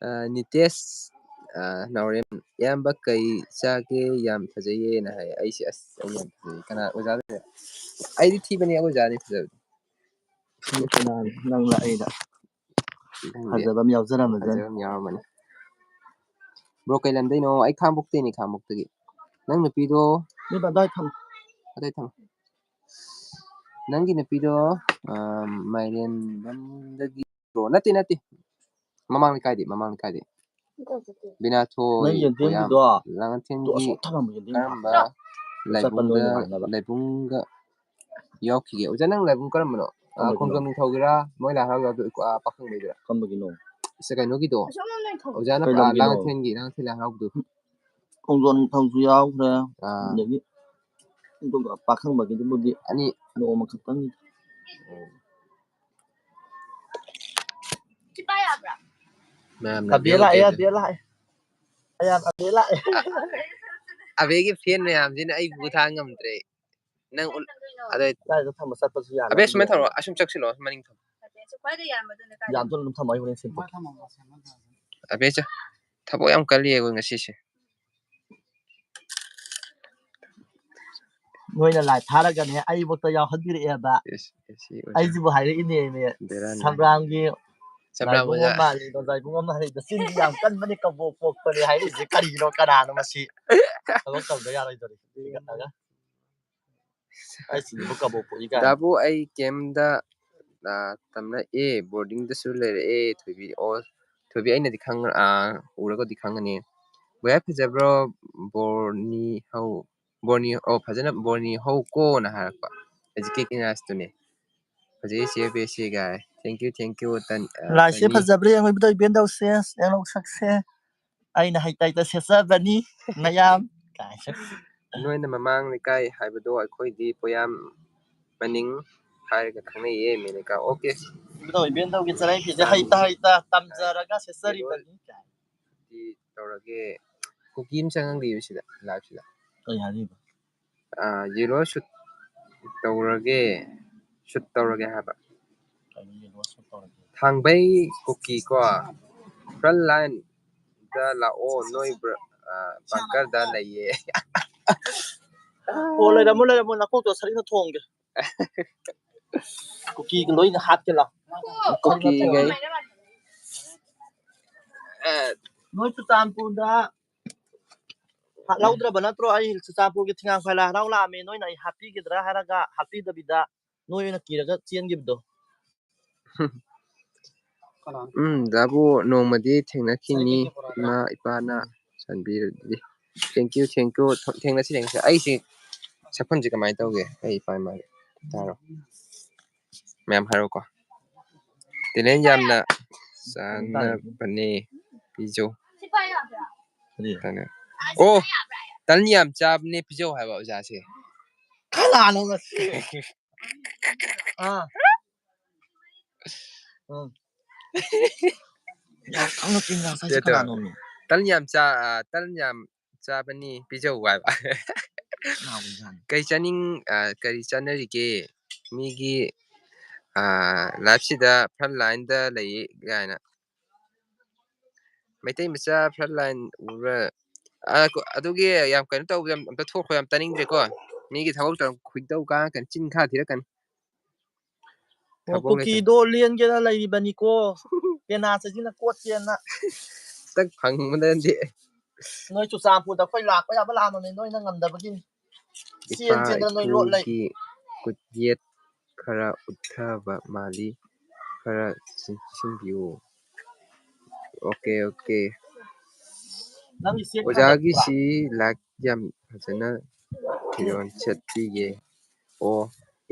ꯑ, ꯅꯤꯇꯦꯁ, ꯑ, ꯅꯥꯎꯔꯦꯝ, "ꯏꯌꯥꯝꯕ ꯀꯩ ꯆꯥꯒꯦ? ꯌꯥꯝ ꯐꯖꯩꯌꯦꯅ" ꯍꯥꯏ꯫ ꯑꯩꯁꯦ, "ꯑꯁ, ꯑꯩ ꯌꯥꯝ ꯐꯖꯩ꯫ ꯀꯅꯥ ꯑꯣꯖꯥꯅ?" ꯑꯩꯗꯤ ꯊꯤꯕꯅꯤ, ꯑꯩꯈꯣꯏ ꯑꯣꯖꯥꯅꯤ ꯐꯖꯕꯗꯤ꯫ ꯀꯅꯥꯅꯣ? ꯅꯪ ꯂꯥꯛꯏꯗ꯫ ꯈꯪꯗꯦ꯫ ꯐꯖꯕ ꯑꯃ ꯌꯥꯎꯖꯔꯝꯃꯖꯥꯠꯅꯤ꯫ ꯐꯖꯕ ꯑꯃ ꯌꯥꯎꯔꯝꯃꯅꯤ꯫ ꯕ꯭ꯔꯣ, ꯀꯩ ꯂꯝꯗꯩꯅꯣ? ꯑꯩ ꯈꯥꯡꯉꯕꯣꯛꯇꯩꯅꯦ, ꯈꯥꯡꯉꯕꯣꯛꯇꯒꯤ꯫ ꯅꯪ ꯅꯨꯄꯤꯗꯣ ꯃꯤ ꯑꯗꯥꯏ ꯊꯝꯃꯣ꯫ ꯑꯗꯥꯏ ꯊꯝꯃꯣ꯫ ꯅꯪꯒꯤ ꯅꯨꯄꯤꯗꯣ, ꯑ, ꯃꯥꯏꯔꯦꯟꯕꯝꯗꯒꯤ ꯕ꯭ꯔꯣ? ꯅꯠꯇꯦ, ꯅꯠꯇꯦ꯫ ꯃꯃꯥꯡ ꯂꯩꯀꯥꯏꯗꯤ, ꯃꯃꯥꯡ ꯂꯩꯀꯥꯏꯗꯤ꯫ ꯕꯤꯅꯥꯊꯣꯏ, ꯅꯪ ꯌꯦꯟꯗꯦꯝꯒꯤꯗꯣ ꯀꯣꯌꯥꯝ, ꯂꯥꯡꯉꯊꯦꯜꯒꯤ ꯑꯁꯣꯝ ꯊꯝꯃꯝꯕ ꯌꯦꯟꯗꯦꯝꯗꯣ꯫ ꯀꯔꯝꯕ ꯆꯠꯄ ꯂꯥꯏꯕꯨꯡꯗ, ꯅꯣꯏꯅ ꯃꯥꯟꯅꯕ꯫ ꯂꯥꯏꯕꯨꯡꯒ ꯌꯥꯎꯈꯤꯒꯦ? ꯑꯣꯖꯥ, ꯅꯪ ꯂꯥꯏꯕꯨꯡ ꯀꯔꯝꯕꯅꯣ? ꯑ, ꯀꯔꯝꯕꯒꯤꯅꯣ? ꯈꯣꯡꯖꯣꯝ ꯅꯤꯡꯊꯧꯒꯤꯔꯥ? ꯃꯣꯏ ꯂꯥꯏ ꯍꯔꯥꯎꯕꯗꯣ, ꯑ, ꯄꯥꯈꯪꯕꯩꯗꯨꯔꯥ? ꯀꯔꯝꯕꯒꯤꯅꯣ? ꯑꯁ, ꯀꯩꯅꯣꯒꯤꯗꯣ꯫ ꯑꯣꯖꯥꯅ, ꯀꯩ ꯑ, ꯂꯝꯒꯤꯅꯣ? ꯂꯥꯡꯉꯊꯦꯜꯒꯤ, ꯂꯥꯡꯉꯊꯦꯜ ꯂꯥꯏ ꯍꯔꯥꯎꯕꯗꯣ꯫ ꯈꯣꯡꯖꯣꯝ ꯅꯤꯡꯊꯧꯁꯨ ꯌꯥꯎꯈ꯭ꯔꯦ꯫ ꯑꯥ꯫ ꯑꯗꯒꯤ ꯑꯗꯨꯒ ꯄꯥꯈꯪꯕꯒꯤꯗꯨꯕꯨꯗꯤ ꯑꯅꯤ꯫ ꯅꯣꯡꯃ ꯈꯛꯇꯪ꯫ ꯃꯌꯥꯝꯅ ꯑꯕꯦ ꯂꯥꯛꯑꯦ, ꯌꯣꯛꯑꯦ꯫ ꯑꯕꯦ ꯂꯥꯛꯑꯦ꯫ ꯃꯌꯥꯝ ꯑꯕꯦ ꯂꯥꯛꯑꯦ꯫ ꯑꯕꯦꯒꯤ ꯐꯦꯟ ꯃꯌꯥꯝꯁꯤꯅ ꯑꯩ ꯄꯨ ꯊꯥꯡ ꯉꯝꯗ꯭ꯔꯦ꯫ ꯅꯪ ꯎ-, ꯑꯗꯩ ꯀꯥꯏꯗ ꯊꯝꯕ ꯆꯠꯄꯁꯨ ꯌꯥꯅꯕ ꯑꯕꯦ, ꯁꯨꯃꯥꯏꯅ ꯊꯝꯃꯣ, ꯑꯁꯨꯝ ꯆꯪꯁꯤꯜꯂꯣ, ꯃꯅꯤꯡ ꯊꯝꯃꯣ꯫ ꯌꯥꯝ ꯊꯨꯅ ꯑꯗꯨꯝ ꯊꯝꯃꯣ, ꯑꯩ ꯍꯣꯔꯦꯟ ꯁꯦꯝꯗꯣꯛꯀꯦ꯫ ꯑꯕꯦ, ꯆ-, ꯊꯕꯛ ꯌꯥꯝ ꯀꯜꯂꯤ ꯑꯩꯈꯣꯏ ꯉꯁꯤꯁꯦ꯫ ꯅꯣꯏꯅ ꯂꯥꯏ ꯊꯥꯔꯒꯅꯦ ꯑꯩꯕꯨꯛꯇ ꯌꯥꯎꯍꯟꯕꯤꯔꯛꯑꯦꯕ꯫ ꯏꯁ, ꯏꯁ, ꯏꯁ, ꯑꯣꯖꯥ꯫ ꯑꯩꯁꯤꯕꯨ ꯍꯥꯏꯔꯛꯏꯅꯦꯃꯦ꯫ ꯕꯦꯔꯥꯅꯤ꯫ ꯁꯝꯕ꯭ꯔꯥꯝꯒꯤ ꯁꯝꯕ꯭ꯔꯥꯝ ꯂꯥꯏꯕꯨꯡ ꯑꯣꯖꯥ꯫ ꯑꯃ ꯃꯥꯜꯂꯤ, ꯅꯣꯡꯖꯥꯏꯕꯨꯡ ꯑꯃ ꯃꯥꯜꯂꯤ꯫ ꯆꯤꯟꯗꯤ ꯌꯥꯝ ꯀꯟꯕꯅꯤ, ꯀꯕꯣꯛ ꯄꯣꯛꯄꯅꯤ ꯍꯥꯏꯔꯤꯁꯦ ꯀꯔꯤꯅꯣ? ꯀꯅꯥꯅꯣ ꯃꯁꯤ? ꯊꯕꯛ ꯇꯧꯗ ꯌꯥꯔꯣꯏꯗꯧꯔꯤ꯫ ꯍꯤꯒꯠꯂꯒ꯫ ꯑꯩ ꯁꯤꯕꯨ ꯀꯕꯣꯛ ꯄꯣꯛꯏ ꯀꯥꯏꯅ꯫ ꯗꯥꯕꯨ, ꯑꯩ ꯀꯦꯝꯗ, ꯑ, ꯇꯝꯂꯛꯑꯦ, ꯕꯣꯔꯗꯤꯡꯗꯁꯨ ꯂꯩꯔꯛꯑꯦ, ꯊꯣꯏꯕꯤ꯫ ꯑꯣ, ꯊꯣꯏꯕꯤ, ꯑꯩꯅꯗꯤ ꯈꯪ-, ꯑ, ꯎꯔꯒꯗꯤ ꯈꯪꯒꯅꯤ꯫ ꯕꯣꯌꯥ ꯐꯖꯕ꯭ꯔꯣ? ꯕꯣꯔꯅꯤ ꯍꯧ-, ꯕꯣꯔꯅꯤ, ꯑꯣ, ꯐꯖꯅ ꯕꯣꯔꯅꯤ ꯍꯧꯀꯣꯅ ꯍꯥꯏꯔꯛꯄ꯫ ꯍꯧꯖꯤꯛꯀꯤ ꯀꯤꯅꯥꯁꯇꯨꯅꯦ꯫ ꯐꯖꯩ ꯆꯦ ꯕꯦꯁꯤ ꯒꯥꯏ꯫ Thank you, thank you, ꯇꯟ-, ꯑ, ꯂꯥꯏꯁꯦ ꯇꯟꯕꯤ꯫ ꯐꯖꯕ꯭ꯔꯥ ꯌꯦꯡꯉꯣ ꯏꯕꯨꯙꯧ ꯏꯕꯦꯟꯗꯧꯁꯦ, ꯌꯦꯡꯉꯣ ꯁꯛꯁꯦ꯫ ꯑꯩꯅ ꯍꯩꯇ ꯍꯩꯇ ꯁꯦꯠꯆꯕꯅꯤ, ꯃꯌꯥꯝ꯫ ꯀꯥꯏ ꯁꯛ-, ꯅꯣꯏꯅ ꯃꯃꯥꯡ ꯂꯩꯀꯥꯏ ꯍꯥꯏꯕꯗꯣ ꯑꯩꯈꯣꯏꯗꯤ ꯄꯣꯌꯥꯝ ꯃꯅꯤꯡ ꯍꯥꯏꯔꯒ ꯈꯪꯅꯩꯌꯦ, ꯃꯦꯅꯦꯀꯥ꯫ ꯑꯣꯀꯦ꯫ ꯏꯕꯨꯙꯧ ꯏꯕꯦꯟꯗꯧꯒꯤ ꯆꯔꯩ ꯐꯤꯁꯦ ꯍꯩꯇ ꯍꯩꯇ ꯇꯝꯖꯔꯒ ꯁꯦꯠꯆꯔꯤꯕꯅꯤ꯫ ꯗꯤ ꯇꯧꯔꯒꯦ꯫ ꯀꯨꯀꯤ ꯑꯃ ꯆꯪꯉꯝꯗꯦ ꯁꯤꯗ, ꯂꯥꯏꯞꯁꯤꯗ꯫ ꯀꯩ ꯍꯥꯏꯔꯤꯕ? ꯑꯥ, yellow shoot ꯇꯧꯔꯒꯦ, shoot ꯇꯧꯔꯒꯦ ꯍꯥꯏꯕ꯫ ꯀꯩꯅꯣ yellow shoot ꯇꯧꯔꯒꯦ? ꯊꯥꯡꯕꯩ ꯀꯨꯀꯤ ꯀꯣ, front line ꯗ ꯂꯥꯛꯑꯣ, ꯅꯣꯏ ꯕ꯭ꯔ-, ꯑ, ꯕꯪꯀꯔꯗ ꯂꯩꯌꯦ꯫ ꯑꯣ, ꯂꯩꯔꯝꯃꯣ, ꯂꯩꯔꯝꯃꯣ, ꯅꯀꯣꯛꯇꯣ ꯁꯔꯤꯅ ꯊꯣꯡꯒꯦ꯫ ꯀꯨꯀꯤꯒ ꯂꯣꯏꯅ ꯍꯥꯠꯀꯦ ꯂꯥꯎ꯫ ꯀꯨꯀꯤꯒꯩ꯫ ꯑꯦ, ꯅꯣꯏ ꯆꯨꯔꯆꯥꯟꯄꯨꯔꯗ ꯍꯥꯠꯍꯧꯗ꯭ꯔꯕ ꯅꯠꯇ꯭ꯔꯣ? ꯑꯩ ꯆꯨꯔꯆꯥꯟꯄꯨꯔꯒꯤ ꯊꯤꯉꯥꯡꯈꯣꯏ ꯂꯥꯏ ꯍꯔꯥꯎ ꯂꯥꯛꯑꯝꯃꯦ, ꯅꯣꯏꯅ ꯑꯩ ꯍꯥꯠꯄꯤꯒꯗ꯭ꯔꯥ ꯍꯥꯏꯔꯒ ꯍꯥꯠꯄꯤꯗꯕꯤꯗ ꯅꯣꯏ ꯑꯣꯏꯅ ꯀꯤꯔꯒ ꯆꯦꯟꯈꯤꯕꯗꯣ꯫ ꯎꯝ, ꯗꯥꯕꯨ ꯅꯣꯡꯃꯗꯤ ꯊꯦꯡꯅꯈꯤꯅꯤ, ꯏꯃꯥ ꯏꯄꯥꯅ ꯆꯥꯟꯕꯤꯔꯗꯤ꯫ Thank you, thank you. ꯊꯦꯡꯅꯁꯤ, ꯊꯦꯡꯅꯁꯤ꯫ ꯑꯩꯁꯤ ꯁꯛꯐꯝꯁꯤ ꯀꯃꯥꯏꯅ ꯇꯧꯒꯦ? ꯑꯩ ꯏꯄꯥ ꯏꯃꯥꯒꯤ ꯇꯥꯔꯣ꯫ ꯃꯌꯥꯝ ꯍꯥꯏꯔꯣꯀꯣ꯫ ꯇꯦꯂꯦꯟ ꯌꯥꯝꯅ ꯆꯥꯅꯕꯅꯦ, ꯄꯤꯖꯧ꯫ ꯀꯔꯤ? ꯇꯅꯦ꯫ ꯑꯣ, ꯇꯟ ꯌꯥꯝ ꯆꯥꯕꯅꯦ, ꯄꯤꯖꯧ ꯍꯥꯏꯕ ꯑꯣꯖꯥꯁꯦ꯫ ꯀꯅꯥꯅꯣ ꯉꯁꯤ? ꯑꯥ꯫ ꯎꯝ꯫ ꯌꯥꯝ ꯈꯪꯅ ꯆꯤꯟ ꯌꯥꯝ ꯁꯥꯏꯁꯦ ꯅꯠꯇꯦ, ꯀꯅꯥꯅꯣꯃꯤ? ꯇꯟ ꯌꯥꯝ ꯆꯥ-, ꯑ, ꯇꯟ ꯌꯥꯝ ꯆꯥꯕꯅꯤ, ꯄꯤꯖꯧ ꯍꯥꯏꯕ꯫ ꯉꯥꯎꯕꯖꯥꯠꯅꯤ꯫ ꯀꯔꯤ ꯆꯥꯅꯤꯡ-, ꯑ, ꯀꯔꯤ ꯆꯥꯅꯔꯤꯒꯦ? ꯃꯤꯒꯤ, ꯑ, live ꯁꯤꯗ front line ꯗ ꯂꯩ ꯀꯥꯏꯅ꯫ ꯃꯩꯇꯩ ꯃꯆꯥ front line ꯎꯕ꯭ꯔꯥ? ꯑ, ꯀꯣ-, ꯑꯗꯨꯒꯤ ꯌꯥꯝ ꯀꯩꯅꯣ ꯇꯧꯕ, ꯌꯥꯝ ꯑꯝꯇ ꯊꯣꯛꯈꯣ, ꯌꯥꯝ ꯇꯥꯅꯤꯡꯗ꯭ꯔꯦꯀꯣ꯫ ꯃꯤꯒꯤ ꯊꯕꯛ ꯇꯧꯔ ꯈꯣꯏꯗꯧ ꯀꯥꯡꯉꯛꯀꯅꯤ, ꯆꯤꯟ ꯈꯥ ꯊꯤꯔꯛꯀꯅꯤ꯫ ꯑꯣ, ꯊꯕꯛ ꯂꯩꯇꯦ꯫ ꯀꯨꯀꯤꯗꯣ ꯂꯦꯟꯒꯦꯅ ꯂꯩꯔꯤꯕꯅꯤꯀꯣ꯫ ꯄꯦꯅꯥ ꯆꯠꯁꯤꯅ ꯀꯣꯠꯀꯦꯅ꯫ ꯈꯤꯇꯪ ꯐꯪꯕꯅꯗꯤ꯫ ꯅꯣꯏ ꯆꯨꯔꯆꯥꯟꯄꯨꯔꯗ ꯑꯩꯈꯣꯏ ꯂꯥꯛꯄ ꯌꯥꯕ ꯂꯥꯛꯑꯝꯃꯕꯅꯤ, ꯅꯣꯏꯅ ꯉꯝꯗꯕꯒꯤꯅꯤ꯫ ꯏꯄꯥ ꯆꯦꯟ ꯆꯦꯟꯗꯅ ꯅꯣꯏ ꯂꯣꯠ ꯂꯩ꯫ ꯏꯄꯨꯒꯤ ꯈꯨꯠꯌꯦꯠ ꯈꯔ ꯎꯠꯊꯕ ꯃꯥꯜꯂꯤ, ꯈꯔ ꯆꯤꯡꯁꯤꯟꯕꯤꯌꯨ꯫ Okay, okay. ꯅꯪꯒꯤ ꯆꯦꯛ ꯊꯥꯒꯠꯄ꯭ꯔꯥ? ꯑꯣꯖꯥꯒꯤꯁꯤ ꯂꯥꯏꯛ ꯌꯥꯝ ꯐꯖꯅ ꯐꯤꯔꯣꯜ ꯁꯦꯠꯄꯤꯌꯦ꯫ ꯑꯣ,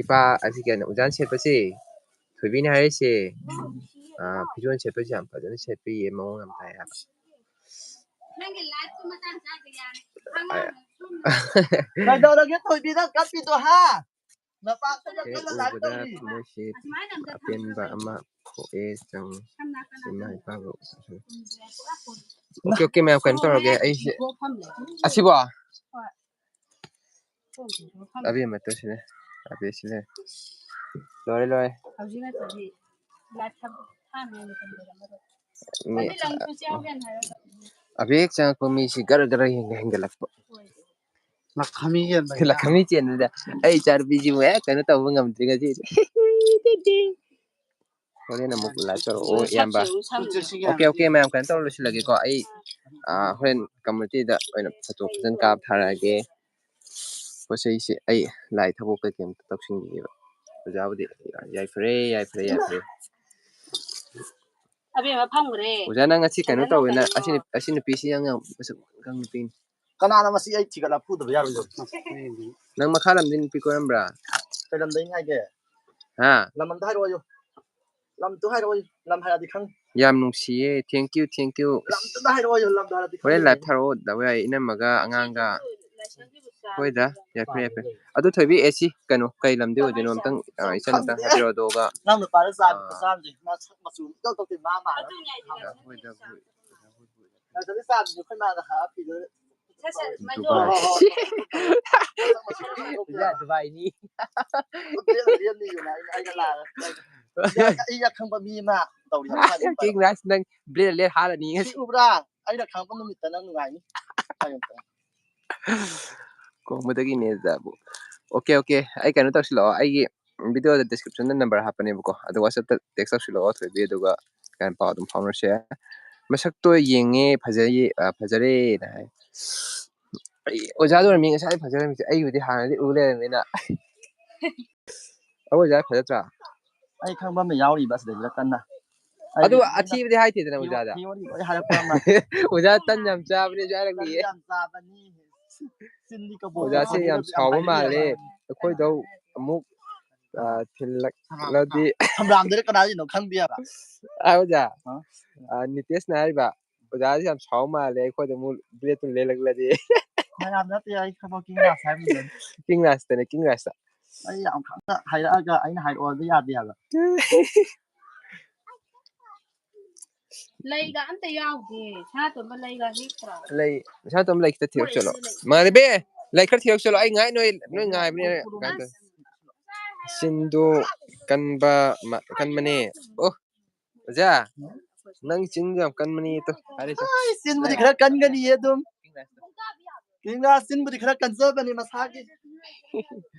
ꯏꯄꯥ, ꯑꯁꯤ ꯀꯩꯅꯣ, ꯑꯣꯖꯥꯅ ꯁꯦꯠꯄꯁꯦ, ꯊꯣꯏꯕꯤꯅ ꯍꯥꯏꯔꯤꯁꯦ, ꯑ, ꯐꯤꯖꯣꯜ ꯁꯦꯠꯄꯁꯦ ꯌꯥꯝ ꯐꯖꯅ ꯁꯦꯠꯄꯤꯌꯦ, ꯃꯑꯣꯡ ꯌꯥꯝ ꯇꯥꯏ ꯍꯥꯏꯕ꯫ ꯀꯩꯗꯧꯔꯒꯦ ꯊꯣꯏꯕꯤ, ꯅꯪ ꯀꯞꯄꯤꯗꯣ, ꯍꯥ? ꯅꯄꯥ ꯀꯞꯄ ꯍꯦꯛ ꯀꯞꯄ ꯂꯥꯏꯔꯤꯛ ꯎꯕꯗ ꯇꯧꯔꯤ꯫ ꯊꯃꯣꯏꯁꯦ ꯑꯄꯦꯟꯕ ꯑꯃ ꯄꯣꯛꯑꯦ, ꯆꯪ-, ꯏꯃꯥ ꯏꯄꯥꯕꯨ꯫ ꯑꯣꯀꯦ, ꯑꯣꯀꯦ, ꯃꯌꯥꯝ, ꯀꯩꯅꯣ ꯇꯧꯔꯒꯦ, ꯑꯩꯁꯦ, ꯑꯁꯤꯕꯣ? ꯑꯕꯦꯝꯃ ꯇꯧꯁꯤꯅꯦ, ꯑꯕꯦꯁꯤꯅꯦ꯫ ꯂꯣꯏꯔꯦ, ꯂꯣꯏꯔꯦ꯫ ꯍꯧꯖꯤꯛ ꯅꯠꯇ꯭ꯔꯗꯤ ꯂꯥꯏꯠ ꯊꯥ-, ꯊꯥꯅꯕ ꯃꯇꯝ ꯂꯩꯔꯝꯃꯔꯣꯏ꯫ ꯃꯤ ꯑꯗꯨ ꯂꯪ ꯆꯨꯁꯦ ꯌꯥꯎꯒꯦꯅ ꯍꯥꯏꯔꯒ꯫ ꯑꯕꯦꯛ ꯆꯪꯉꯛꯄ ꯃꯤꯁꯤ ꯒꯔ ꯒꯔ ꯍꯦꯟꯒ ꯍꯦꯟꯒꯠꯂꯛꯄ꯫ ꯂꯈꯃꯤ ꯌꯦꯟꯕ ꯂꯈꯃꯤ ꯆꯦꯟꯕꯗ ꯑꯩ ꯏꯆꯥꯅꯨꯄꯤꯁꯤꯕꯨ ꯍꯦꯛ ꯀꯩꯅꯣ ꯇꯧꯕ ꯉꯝꯗ꯭ꯔꯤ ꯉꯁꯤꯗꯤ꯫ ꯍꯣꯔꯦꯟ ꯑꯃꯨꯛ ꯂꯥꯏꯚ ꯇꯧꯔꯛꯑꯣ ꯏꯌꯥꯝꯕ꯫ ꯑꯣꯀꯦ ꯑꯣꯀꯦ ꯃꯌꯥꯝ, ꯀꯩꯅꯣ ꯇꯧꯔ ꯂꯣꯏꯁꯤꯜꯂꯒꯦꯀꯣ꯫ ꯑꯩ ꯑꯥ, ꯍꯣꯔꯦꯟ ꯀꯝꯃ꯭ꯌꯨꯅꯤꯇꯤꯗ ꯑꯣꯏꯅ ꯐꯣꯇꯣ ꯐꯖꯅ ꯀꯥꯞ ꯊꯥꯔꯛꯑꯒꯦ꯫ ꯄꯣꯠ ꯆꯩꯁꯦ ꯑꯩ ꯂꯥꯏ ꯊꯕꯛ ꯀꯩꯀꯩ ꯑꯝꯇ ꯇꯧꯁꯤꯟꯈꯤꯒꯦꯕ꯫ ꯑꯣꯖꯥꯕꯨꯗꯤ ꯌꯥꯏꯐꯔꯦ, ꯌꯥꯏꯐꯔꯦ, ꯌꯥꯏꯐꯔꯦ꯫ ꯑꯕꯦꯝꯃ ꯐꯝꯈ꯭ꯔꯦ꯫ ꯑꯣꯖꯥ, ꯅꯪ ꯉꯁꯤ ꯀꯩꯅꯣ ꯇꯧꯋꯦꯅ, ꯑꯁꯤ ꯅꯨ- ꯑꯁꯤ ꯅꯨꯄꯤꯁꯤ ꯌꯥꯝ ꯌꯥꯝ ꯃꯁꯛ ꯈꯪ ꯅꯨꯄꯤꯅꯤ꯫ ꯀꯅꯥꯅ ꯃꯁꯤ ꯑꯩ ꯊꯤꯒꯠꯂ ꯐꯨꯗꯕ ꯌꯥꯔꯣꯏꯗꯣ? ꯅꯪ ꯃꯈꯥ ꯂꯝꯗꯤ ꯅꯨꯄꯤ ꯀꯣꯏꯔꯝꯕ꯭ꯔꯥ? ꯀꯩ ꯂꯝꯗꯩꯅꯤ ꯍꯥꯏꯒꯦ? ꯍꯥ? ꯂꯝ ꯑꯝꯇ ꯍꯥꯏꯔꯛꯑꯣꯌꯨ꯫ ꯂꯝꯗꯣ ꯍꯥꯏꯔꯛꯑꯣꯌꯨ꯫ ꯂꯝ ꯍꯥꯏꯔꯗꯤ ꯈꯪ꯫ ꯌꯥꯝ ꯅꯨꯡꯁꯤꯌꯦ, thank you, thank you꯫ ꯂꯝꯗꯨꯗ ꯍꯥꯏꯔꯛꯑꯣꯌꯨ꯫ ꯂꯝꯗꯣ ꯍꯥꯏꯔꯗꯤ ꯍꯣꯔꯦꯟ ꯈꯪ꯫ ꯂꯥꯏꯚ ꯊꯥꯔꯛꯑꯣ ꯗꯥ ꯋꯥꯏ, ꯏꯅꯝꯃꯒ ꯑꯉꯥꯡꯒ꯫ ꯍꯣꯏꯗ, ꯌꯥꯏꯐꯔꯦ, ꯌꯥꯏꯐꯔꯦ꯫ ꯑꯗꯨ ꯊꯣꯏꯕꯤ, ꯑꯦ ꯁꯤ ꯀꯩꯅꯣ ꯀꯩ ꯂꯝꯗꯤ ꯑꯣꯏꯗꯣꯏꯅꯣ ꯑꯝꯇꯪ ꯑꯥ, ꯏꯆꯟ ꯑꯝꯇꯪ ꯍꯥꯏꯕꯤꯔꯛꯑꯣ ꯑꯗꯨꯒ꯫ ꯅꯪ ꯅꯨꯄꯥꯗ ꯆꯥꯕ ꯑꯥ꯫ ꯈꯨꯆꯥꯝꯁꯦ ꯃꯥ ꯁꯛ ꯃꯆꯨ ꯑꯝꯇ ꯇꯧꯗꯦ ꯃꯥ ꯃꯥꯜꯂꯦ꯫ ꯍꯣꯏꯗ, ꯍꯣꯏ꯫ ꯅꯪ ꯆꯥꯕꯁꯦ ꯑꯩꯈꯣꯏ ꯃꯥꯅ ꯍꯥꯞꯄꯤꯗꯣ꯫ ꯗꯨꯕꯥꯏ꯫ ꯏꯆꯥ ꯗꯨꯕꯥꯏꯅꯤ꯫ ꯍꯣꯇꯦꯜ ꯂꯦꯝꯅꯤꯗꯅ ꯑꯩꯅ ꯑꯩꯅ ꯂꯥꯛꯑꯒ ꯑꯩ ꯑꯈꯪꯕ ꯃꯤ ꯑꯃ ꯇꯧꯔꯤ ꯍꯥꯏꯕ ꯁꯥꯏ ꯑꯗꯨꯝ ꯀꯤꯡ ꯔꯥꯏꯁ ꯅꯪ ꯕ꯭ꯂꯦꯗ ꯂꯦꯠ ꯍꯥꯠꯂꯅꯤ ꯉꯁꯤ꯫ ꯁꯤ ꯎꯕ꯭ꯔꯥ? ꯑꯩꯅ ꯈꯪꯉꯛꯄ ꯅꯨꯃꯤꯠꯇ ꯅꯪ ꯅꯨꯡꯉꯥꯏꯅꯤ꯫ ꯍꯥꯏꯌꯣ ꯑꯝꯇ꯫ ꯀꯣꯡꯕꯗꯒꯤꯅꯦ ꯑꯗꯨꯕꯨ꯫ ꯑꯣꯀꯦ ꯑꯣꯀꯦ, ꯑꯩ ꯀꯩꯅꯣ ꯇꯧꯁꯤꯜꯂꯛꯑꯣ, ꯑꯩꯒꯤ ꯚꯤꯗꯤꯑꯣꯗ ꯗꯤꯁꯀ꯭ꯔꯤꯞꯁꯟꯗ ꯅꯝꯕꯔ ꯍꯥꯞꯄꯅꯦꯕꯀꯣ, ꯑꯗꯣ ꯋꯥꯆꯞꯇ ꯇꯦꯛꯁ ꯇꯧꯁꯤꯜꯂꯛꯑꯣ ꯊꯣꯏꯕꯤ, ꯑꯗꯨꯒ ꯀꯩꯅꯣ ꯄꯥꯎ ꯑꯗꯨꯝ ꯐꯥꯎꯅꯔꯁꯦ꯫ ꯃꯁꯛꯇꯣ ꯌꯦꯡꯉꯦ, ꯐꯖꯩ, ꯑ, ꯐꯖꯔꯦꯅ ꯍꯥꯏ꯫ ꯑꯩ ꯑꯣꯖꯥꯗ ꯑꯣꯏꯔꯝꯃꯤ ꯉꯁꯥꯏ ꯐꯖꯔꯝꯃꯤꯁꯦ, ꯑꯩꯕꯨꯗꯤ ꯍꯥꯟꯅꯗꯤ ꯎ ꯂꯩꯔꯝꯃꯤꯅ꯫ ꯑꯩꯈꯣꯏ ꯑꯣꯖꯥ ꯐꯖꯗ꯭ꯔꯥ? ꯑꯩ ꯈꯪꯕ ꯑꯃ ꯌꯥꯎꯔꯤꯕ ꯑꯁꯤꯗꯩꯁꯤꯗ ꯀꯟꯅ꯫ ꯑꯗꯨ ꯑꯩ ꯑꯊꯤꯕꯗꯤ ꯍꯥꯏꯗꯦꯗꯅ ꯑꯣꯖꯥꯗ꯫ ꯊꯤꯑꯣꯔꯤ ꯂꯣꯏ ꯍꯥꯏꯔꯛꯄ ꯑꯃ꯫ ꯑꯣꯖꯥ ꯇꯟ ꯌꯥꯝ ꯆꯥꯕꯅꯦꯁꯨ ꯇꯟ ꯍꯥꯏꯔꯛꯂꯤꯌꯦ꯫ ꯌꯥꯝ ꯆꯥꯕꯅꯤ꯫ ꯆꯤꯟꯗꯤ ꯀꯕꯣꯛ ꯑꯣꯖꯥꯁꯦ ꯌꯥꯝ ꯌꯥꯝ ꯁꯥꯎꯕ ꯍꯥꯏꯔꯛꯑꯦ꯫ ꯃꯥꯜꯂꯦ꯫ ꯑꯩꯈꯣꯏꯗꯧ ꯑꯃꯨꯛ, ꯑ, ꯊꯤꯜꯂꯛꯂꯗꯤ꯫ ꯁꯝꯕ꯭ꯔꯥꯝꯗꯨꯗ ꯀꯅꯥꯒꯤꯅꯣ ꯈꯪꯗꯦ ꯍꯥꯏꯕ꯫ ꯑ, ꯑꯣꯖꯥ, ꯑ? ꯑ, ꯅꯤꯇꯦꯁꯅ ꯍꯥꯏꯔꯤꯕ, "ꯑꯣꯖꯥꯁꯦ ꯌꯥꯝ ꯁꯥꯎꯕ ꯃꯥꯜꯂꯦ, ꯑꯩꯈꯣꯏꯗ ꯑꯃꯨꯛ ꯕ꯭ꯂꯦꯗꯇꯨ ꯂꯦꯜꯂꯛꯂꯗꯤ"꯫ ꯃꯌꯥꯝ ꯅꯠꯇꯦ, ꯑꯩ ꯊꯕꯛ ꯀꯤꯡ ꯔꯥꯁ ꯍꯥꯏꯕꯅꯤꯗ꯫ ꯀꯤꯡ ꯔꯥꯁꯇꯅꯦ, ꯀꯤꯡ ꯔꯥꯁꯇ꯫ ꯑꯩ ꯌꯥꯝ ꯈꯪꯅ ꯍꯥꯏꯔꯛꯑꯒ ꯑꯩꯅ ꯍꯥꯏꯔꯛꯑꯣ ꯑꯗꯨ ꯌꯥꯗꯦ ꯍꯥꯏꯕ꯫ ꯂꯩꯒ ꯑꯝꯇ ꯌꯥꯎꯗꯦ꯫ ꯁꯅꯥꯇꯣꯟꯕ ꯂꯩꯒ ꯍꯦꯛꯇ꯭ꯔꯣ? ꯂꯩ, ꯁꯅꯥꯇꯣꯟꯕ ꯂꯩ ꯈꯤꯇ ꯊꯤꯔꯛ ꯆꯠꯂꯣ꯫ ꯃꯥꯟꯅꯕꯤ, ꯂꯩ ꯈꯔ ꯊꯤꯔꯛ ꯆꯠꯂꯣ, ꯑꯩ ꯉꯥꯏ ꯅꯣꯏ, ꯅꯣꯏ ꯉꯥꯏꯕꯅꯦ꯫ ꯀꯩꯅꯣ ꯇꯧꯋꯦ꯫ ꯆꯤꯟꯗꯨ ꯀꯟꯕ ꯃ-, ꯀꯟꯕꯅꯦ꯫ ꯑꯣ, ꯑꯣꯖꯥ, ꯅꯪ ꯆꯤꯟ ꯌꯥꯝ ꯀꯟꯕꯅꯤ ꯇꯣ꯫ ꯐꯔꯦ, ꯆꯣ꯫ ꯑꯩ, ꯆꯤꯟꯕꯨꯗꯤ ꯈꯔ ꯀꯟꯒꯅꯤꯌꯦ ꯑꯗꯨꯝ꯫ ꯀ꯭ꯔꯤꯡꯒ꯭ꯔꯥꯁ ꯆꯤꯟꯕꯨꯗꯤ ꯈꯔ ꯀꯟꯖꯕꯅꯤ ꯃꯁꯥꯒꯤ꯫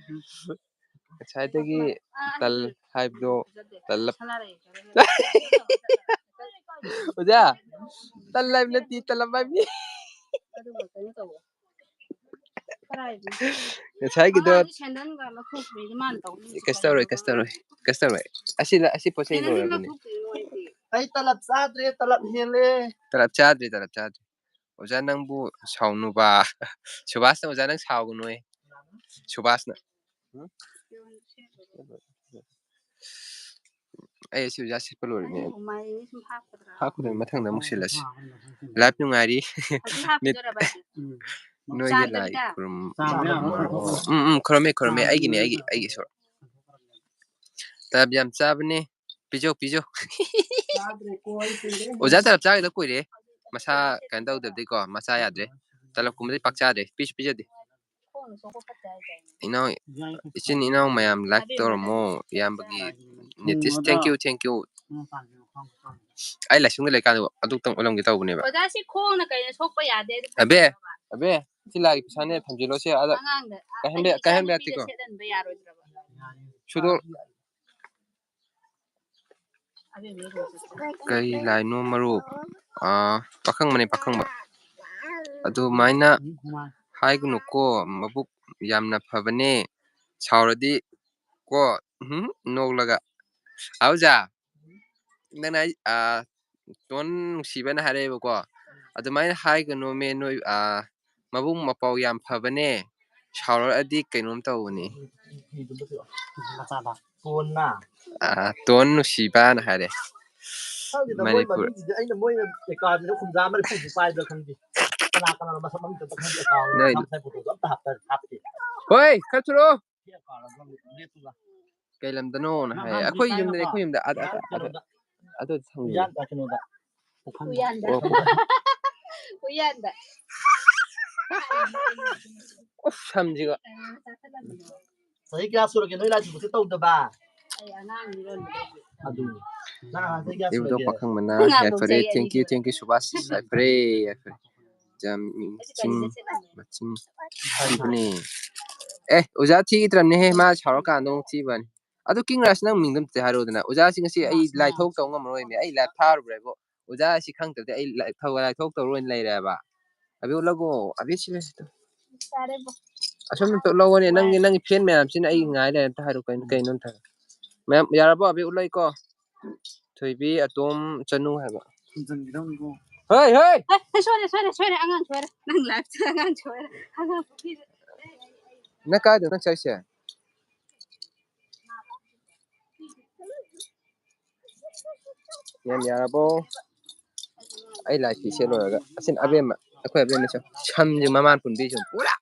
ꯉꯁꯥꯏꯗꯒꯤ ꯇꯜ ꯍꯥꯏꯕꯗꯣ ꯇꯜꯂꯞ꯫ ꯑꯣꯖꯥ, ꯇꯜ ꯍꯥꯏꯕ ꯅꯠꯇꯦ, ꯇꯜꯂꯞ ꯍꯥꯏꯕꯅꯤ꯫ ꯉꯁꯥꯏꯒꯤꯗꯣ ꯀꯩꯁꯨ ꯇꯧꯔꯣꯏ, ꯀꯩꯁꯨ ꯇꯧꯔꯣꯏ, ꯀꯩꯁꯨ ꯇꯧꯔꯣꯏ꯫ ꯑꯁꯤ ꯂ-, ꯑꯁꯤ ꯄꯣꯠ ꯆꯩ ꯂꯣꯏꯔꯕꯅꯦ꯫ ꯑꯩ ꯇꯂꯞ ꯆꯥꯗ꯭ꯔꯦ, ꯇꯂꯞ ꯍꯦꯜꯂꯦ꯫ ꯇꯂꯞ ꯆꯥꯗ꯭ꯔꯦ, ꯇꯂꯞ ꯆꯥꯗ꯭ꯔꯦ꯫ ꯑꯣꯖꯥ ꯅꯪꯕꯨ ꯁꯥꯎꯅꯨꯕ꯫ ꯁꯨꯕꯥꯁꯅ ꯑꯣꯖꯥ ꯅꯪ ꯁꯥꯎꯒꯅꯨꯍꯦ꯫ ꯁꯨꯕꯥꯁꯅ꯫ ꯎꯝ? ꯑꯩ ꯑꯁꯤ ꯑꯣꯖꯥ ꯁꯤꯠꯄ ꯂꯣꯏꯔꯅꯦ꯫ ꯍꯥꯞꯀꯗꯕ ꯃꯊꯪꯗ ꯑꯃꯨꯛ ꯁꯤꯜꯂꯁꯤ꯫ ꯂꯥꯏꯐ ꯅꯨꯡꯉꯥꯏꯔꯤ꯫ ꯅꯤꯠ-, ꯅꯣꯏꯒꯤ ꯂꯥꯏ ꯈꯨꯔꯨꯝ-, ꯎꯝ, ꯎꯝ, ꯈꯨꯔꯨꯝꯃꯦ, ꯈꯨꯔꯨꯝꯃꯦ꯫ ꯑꯩꯒꯤꯅꯦ, ꯑꯩꯒꯤ, ꯑꯩꯒꯤ ꯁꯣꯔ꯫ ꯇꯂꯞ ꯌꯥꯝ ꯆꯥꯕꯅꯦ꯫ ꯄꯤꯖꯧ, ꯄꯤꯖꯧ꯫ ꯑꯣꯖꯥ ꯇꯂꯞ ꯆꯥꯈꯤꯗ ꯀꯨꯏꯔꯦ꯫ ꯃꯁꯥ ꯀꯩꯅꯣ ꯇꯧꯗꯕꯗꯤꯀꯣ, ꯃꯁꯥ ꯌꯥꯗ꯭ꯔꯦ꯫ ꯇꯂꯞꯀꯨꯝꯕꯗꯤ ꯄꯥꯛ ꯆꯥꯗ꯭ꯔꯦ꯫ ꯄꯤꯁꯨ ꯄꯤꯖꯗꯦ꯫ ꯏꯅꯥꯎ, ꯏꯆꯤꯟ ꯏꯅꯥꯎ ꯃꯌꯥꯝ ꯂꯥꯏꯛ ꯇꯧꯔꯝꯃꯣ꯫ ꯏꯌꯥꯝꯕꯒꯤ Nitish, thank you, thank you꯫ ꯑꯩ ꯂꯥꯏꯁꯪꯗ ꯂꯩꯀꯥꯟꯗ ꯑꯗꯨꯛꯇꯪ ꯎꯠꯂꯝꯒꯦ ꯇꯧꯕꯅꯦꯕ꯫ ꯑꯣꯖꯥ, ꯁꯤ ꯈꯣꯡꯅ ꯀꯩꯅ ꯁꯣꯛꯄ ꯌꯥꯗꯦ, ꯑꯗꯨ ꯑꯕꯦ, ꯐꯖꯅꯕ꯫ ꯑꯕꯦ, ꯁꯤ ꯂꯥꯏꯒꯤ ꯄꯩꯁꯥꯅꯦ, ꯊꯝꯖꯤꯜꯂꯣ ꯁꯤ ꯑꯥꯗ꯫ ꯑꯉꯥꯡꯗ, ꯀꯥꯏꯍꯟꯕ-, ꯑꯅꯤ ꯏꯆꯥ ꯀꯥꯏꯍꯟꯕ ꯅꯨꯄꯤꯗ ꯌꯥꯗꯦꯀꯣ꯫ ꯁꯦꯠꯍꯟꯕ ꯌꯥꯔꯣꯏꯗ꯭ꯔꯕ? ꯁꯨꯗꯣ-, ꯑꯕꯦꯝꯃ ꯂꯣꯏ ꯆꯠꯈ꯭ꯔꯦ꯫ ꯀꯩ ꯂꯥꯏꯅꯣ ꯃꯔꯨꯞ? ꯑꯥ, ꯄꯥꯈꯪꯕꯅꯦ, ꯄꯥꯈꯪꯕ꯫ ꯑꯗꯨꯃꯥꯏꯅ ꯍꯥꯏꯒꯅꯨꯀꯣ, ꯃꯕꯨꯛ ꯌꯥꯝꯅ ꯐꯕꯅꯦ꯫ ꯁꯥꯎꯔꯗꯤ ꯀꯣ, ꯎꯝ, ꯅꯣꯛꯂꯒ꯫ ꯑꯣꯖꯥ, ꯅꯪꯅ ꯑꯩ, ꯑꯥ, ꯇꯣꯟ ꯅꯨꯡꯁꯤꯕꯅ ꯍꯥꯏꯔꯛꯑꯦꯕꯀꯣ, "ꯑꯗꯨꯃꯥꯏꯅ ꯍꯥꯏꯒꯅꯣꯃꯦ, ꯅꯣꯏ, ꯑꯥ, ꯃꯕꯨꯡ ꯃꯄꯥꯎ ꯌꯥꯝ ꯐꯕꯅꯦ, ꯁꯥꯎꯔꯛꯑꯗꯤ ꯀꯩꯅꯣꯝ ꯇꯧꯕꯅꯤ"꯫ ꯃꯆꯥꯗ ꯇꯣꯟꯅ꯫ ꯑꯥ, ꯇꯣꯟ ꯅꯨꯡꯁꯤꯕꯅ ꯍꯥꯏꯔꯦ꯫ ꯈꯪꯗꯦꯗ, ꯃꯣꯏ ꯃꯅꯤꯄꯨꯔ꯫ ꯃꯃꯤꯡꯁꯤꯗꯤ ꯑꯩꯅ ꯃꯣꯏꯅ ꯑꯦꯀꯥꯎꯟꯁꯤꯗ ꯍꯨꯝꯗ꯭ꯔꯥ ꯃꯔꯤꯐꯨ ꯄꯥꯏꯕ꯭ꯔꯥ ꯈꯪꯗꯦ꯫ ꯀꯅꯥ ꯀꯅꯥꯅꯣ ꯃꯁꯛ ꯃꯃꯤꯡ ꯑꯝꯇ ꯈꯪꯗꯦ ꯑꯦꯀꯥꯎꯟ꯫ ꯅꯣꯏ꯫ ꯃꯁꯥ ꯃꯁꯥꯏ ꯐꯣꯇꯣꯁꯨ ꯑꯝꯇ ꯍꯥꯞꯇ-, ꯍꯥꯞꯇꯦ꯫ ꯍꯣꯏ, ꯈꯔ ꯊꯨꯔꯛꯑꯣ꯫ ꯀꯩ ꯂꯝꯗꯅꯣꯅ ꯍꯥꯏꯌꯦ꯫ ꯑꯩꯈꯣꯏ ꯌꯨꯝꯗꯅꯦ, ꯑꯩꯈꯣꯏ ꯌꯨꯝꯗ꯫ ꯑꯗ, ꯑꯗ, ꯑꯗ, ꯑꯗ ꯊꯝꯃꯤꯅꯦ꯫ ꯎꯌꯥꯟꯗ ꯀꯩꯅꯣꯗ꯫ ꯄꯨꯈꯝꯗ꯫ ꯎꯌꯥꯟꯗ꯫ ꯑꯣ, ꯄꯨꯈꯝ꯫ ꯎꯌꯥꯟꯗ꯫ ꯎꯐ, ꯁꯝꯁꯤꯒ꯫ ꯆꯍꯤ ꯀꯌꯥ ꯁꯨꯔꯒꯦ ꯅꯣꯏ ꯂꯥꯏ ꯊꯨꯝꯕꯛꯁꯦ ꯇꯧꯗꯕ? ꯑꯩ ꯑꯉꯥꯡꯅꯤ ꯂꯣꯟꯕꯗꯒꯤ꯫ ꯑꯗꯨꯅꯤ꯫ ꯅꯪ ꯍꯥꯟꯅꯗꯒꯤ ꯏꯕꯨꯗꯧ ꯄꯥꯈꯪ ꯃꯅꯥ꯫ ꯉꯥ ꯌꯥꯏꯐꯔꯦ꯫ ꯇꯧꯖꯩ ꯊꯦꯡꯀ꯭ꯌꯨ, ꯑꯩꯗꯤ꯫ ꯊꯦꯡꯀ꯭ꯌꯨ, ꯁꯨꯕꯥꯁ꯫ ꯌꯥꯏꯐꯔꯦ, ꯌꯥꯏꯐꯔꯦ꯫ ꯌꯥꯝ ꯃꯆꯤꯟ, ꯃꯆꯤꯟ ꯍꯥꯏꯕꯅꯦ꯫ ꯑꯦ, ꯑꯣꯖꯥ ꯊꯤꯈꯤꯗ꯭ꯔꯕꯅꯦꯍꯦ, ꯃꯥ ꯁꯥꯎꯔꯀꯥꯟꯗ ꯑꯃꯨꯛ ꯊꯤꯕꯅꯤ꯫ ꯑꯗꯨ ꯀꯤꯡ ꯔꯥꯖ, ꯅꯪ ꯃꯤꯡꯗꯣ ꯑꯝꯇ ꯍꯥꯏꯔꯛꯎꯗꯅ꯫ ꯑꯣꯖꯥ, ꯑꯁꯤ ꯉꯁꯤ ꯑꯩ ꯂꯥꯏꯊꯣꯛ ꯇꯧ ꯉꯝꯃꯔꯣꯏꯃꯦ꯫ ꯑꯩ ꯂꯥꯏꯐ ꯊꯥꯔꯨꯕ꯭ꯔꯥꯕꯣ? ꯑꯣꯖꯥ ꯑꯁꯤ ꯈꯪꯗ꯭ꯔꯗꯤ ꯑꯩ ꯂꯥꯏ-, ꯊꯧ-, ꯂꯥꯏꯊꯣꯛ ꯇꯧꯔꯣꯏꯅ ꯂꯩꯔꯦꯕ꯫ ꯑꯕꯤ ꯎꯠꯂꯒꯣ, ꯑꯕꯤ ꯁꯤ ꯂꯩ꯫ ꯑꯁꯣꯝꯗ ꯑꯝꯇ ꯂꯧꯑꯣꯅꯦ, ꯅꯪꯒꯤ, ꯅꯪꯒꯤ ꯐꯦꯟ ꯃꯌꯥꯝꯁꯤꯅ ꯑꯩ ꯉꯥꯏ ꯂꯩꯔꯦ, ꯑꯝꯇ ꯍꯥꯏꯔꯣ, ꯀꯩꯅꯣ, ꯀꯩꯅꯣ ꯑꯝꯇ ꯍꯥꯏꯔꯣ꯫ ꯃꯌꯥꯝ ꯌꯥꯔꯕꯣ? ꯑꯕꯤ ꯎꯠꯂꯛꯏꯀꯣ꯫ ꯊꯣꯏꯕꯤ, ꯑꯇꯣꯝ, ꯆꯅꯨ ꯍꯥꯏꯕ꯫ ꯍꯣꯏ, ꯍꯣꯏ! ꯑꯦ, ꯑꯦ, ꯁꯣꯏꯔꯦ, ꯁꯣꯏꯔꯦ, ꯁꯣꯏꯔꯦ, ꯑꯉꯥꯡ ꯁꯣꯏꯔꯦ꯫ ꯅꯪ ꯂꯥꯏꯐꯇ ꯑꯉꯥꯡ ꯁꯣꯏꯔꯦ꯫ ꯑꯉꯥꯡ ꯄꯨꯈ꯭ꯔꯤꯗ꯫ ꯅꯪ ꯀꯥꯏꯗꯅꯣ ꯆꯠꯁꯦ? ꯌꯥꯝ ꯌꯥꯔꯕꯣ? ꯑꯩ ꯂꯥꯏ ꯐꯤ ꯁꯦꯠ ꯂꯣꯏꯔꯒ꯫ ꯑꯁꯤꯅ ꯑꯕꯦꯝꯃ, ꯑꯩꯈꯣꯏ ꯑꯕꯦꯝꯃ ꯁꯦ-, ꯁꯝꯁꯦ ꯃꯃꯥꯅ ꯄꯨꯟꯕꯤꯁꯦ ꯄꯨꯔꯥ꯫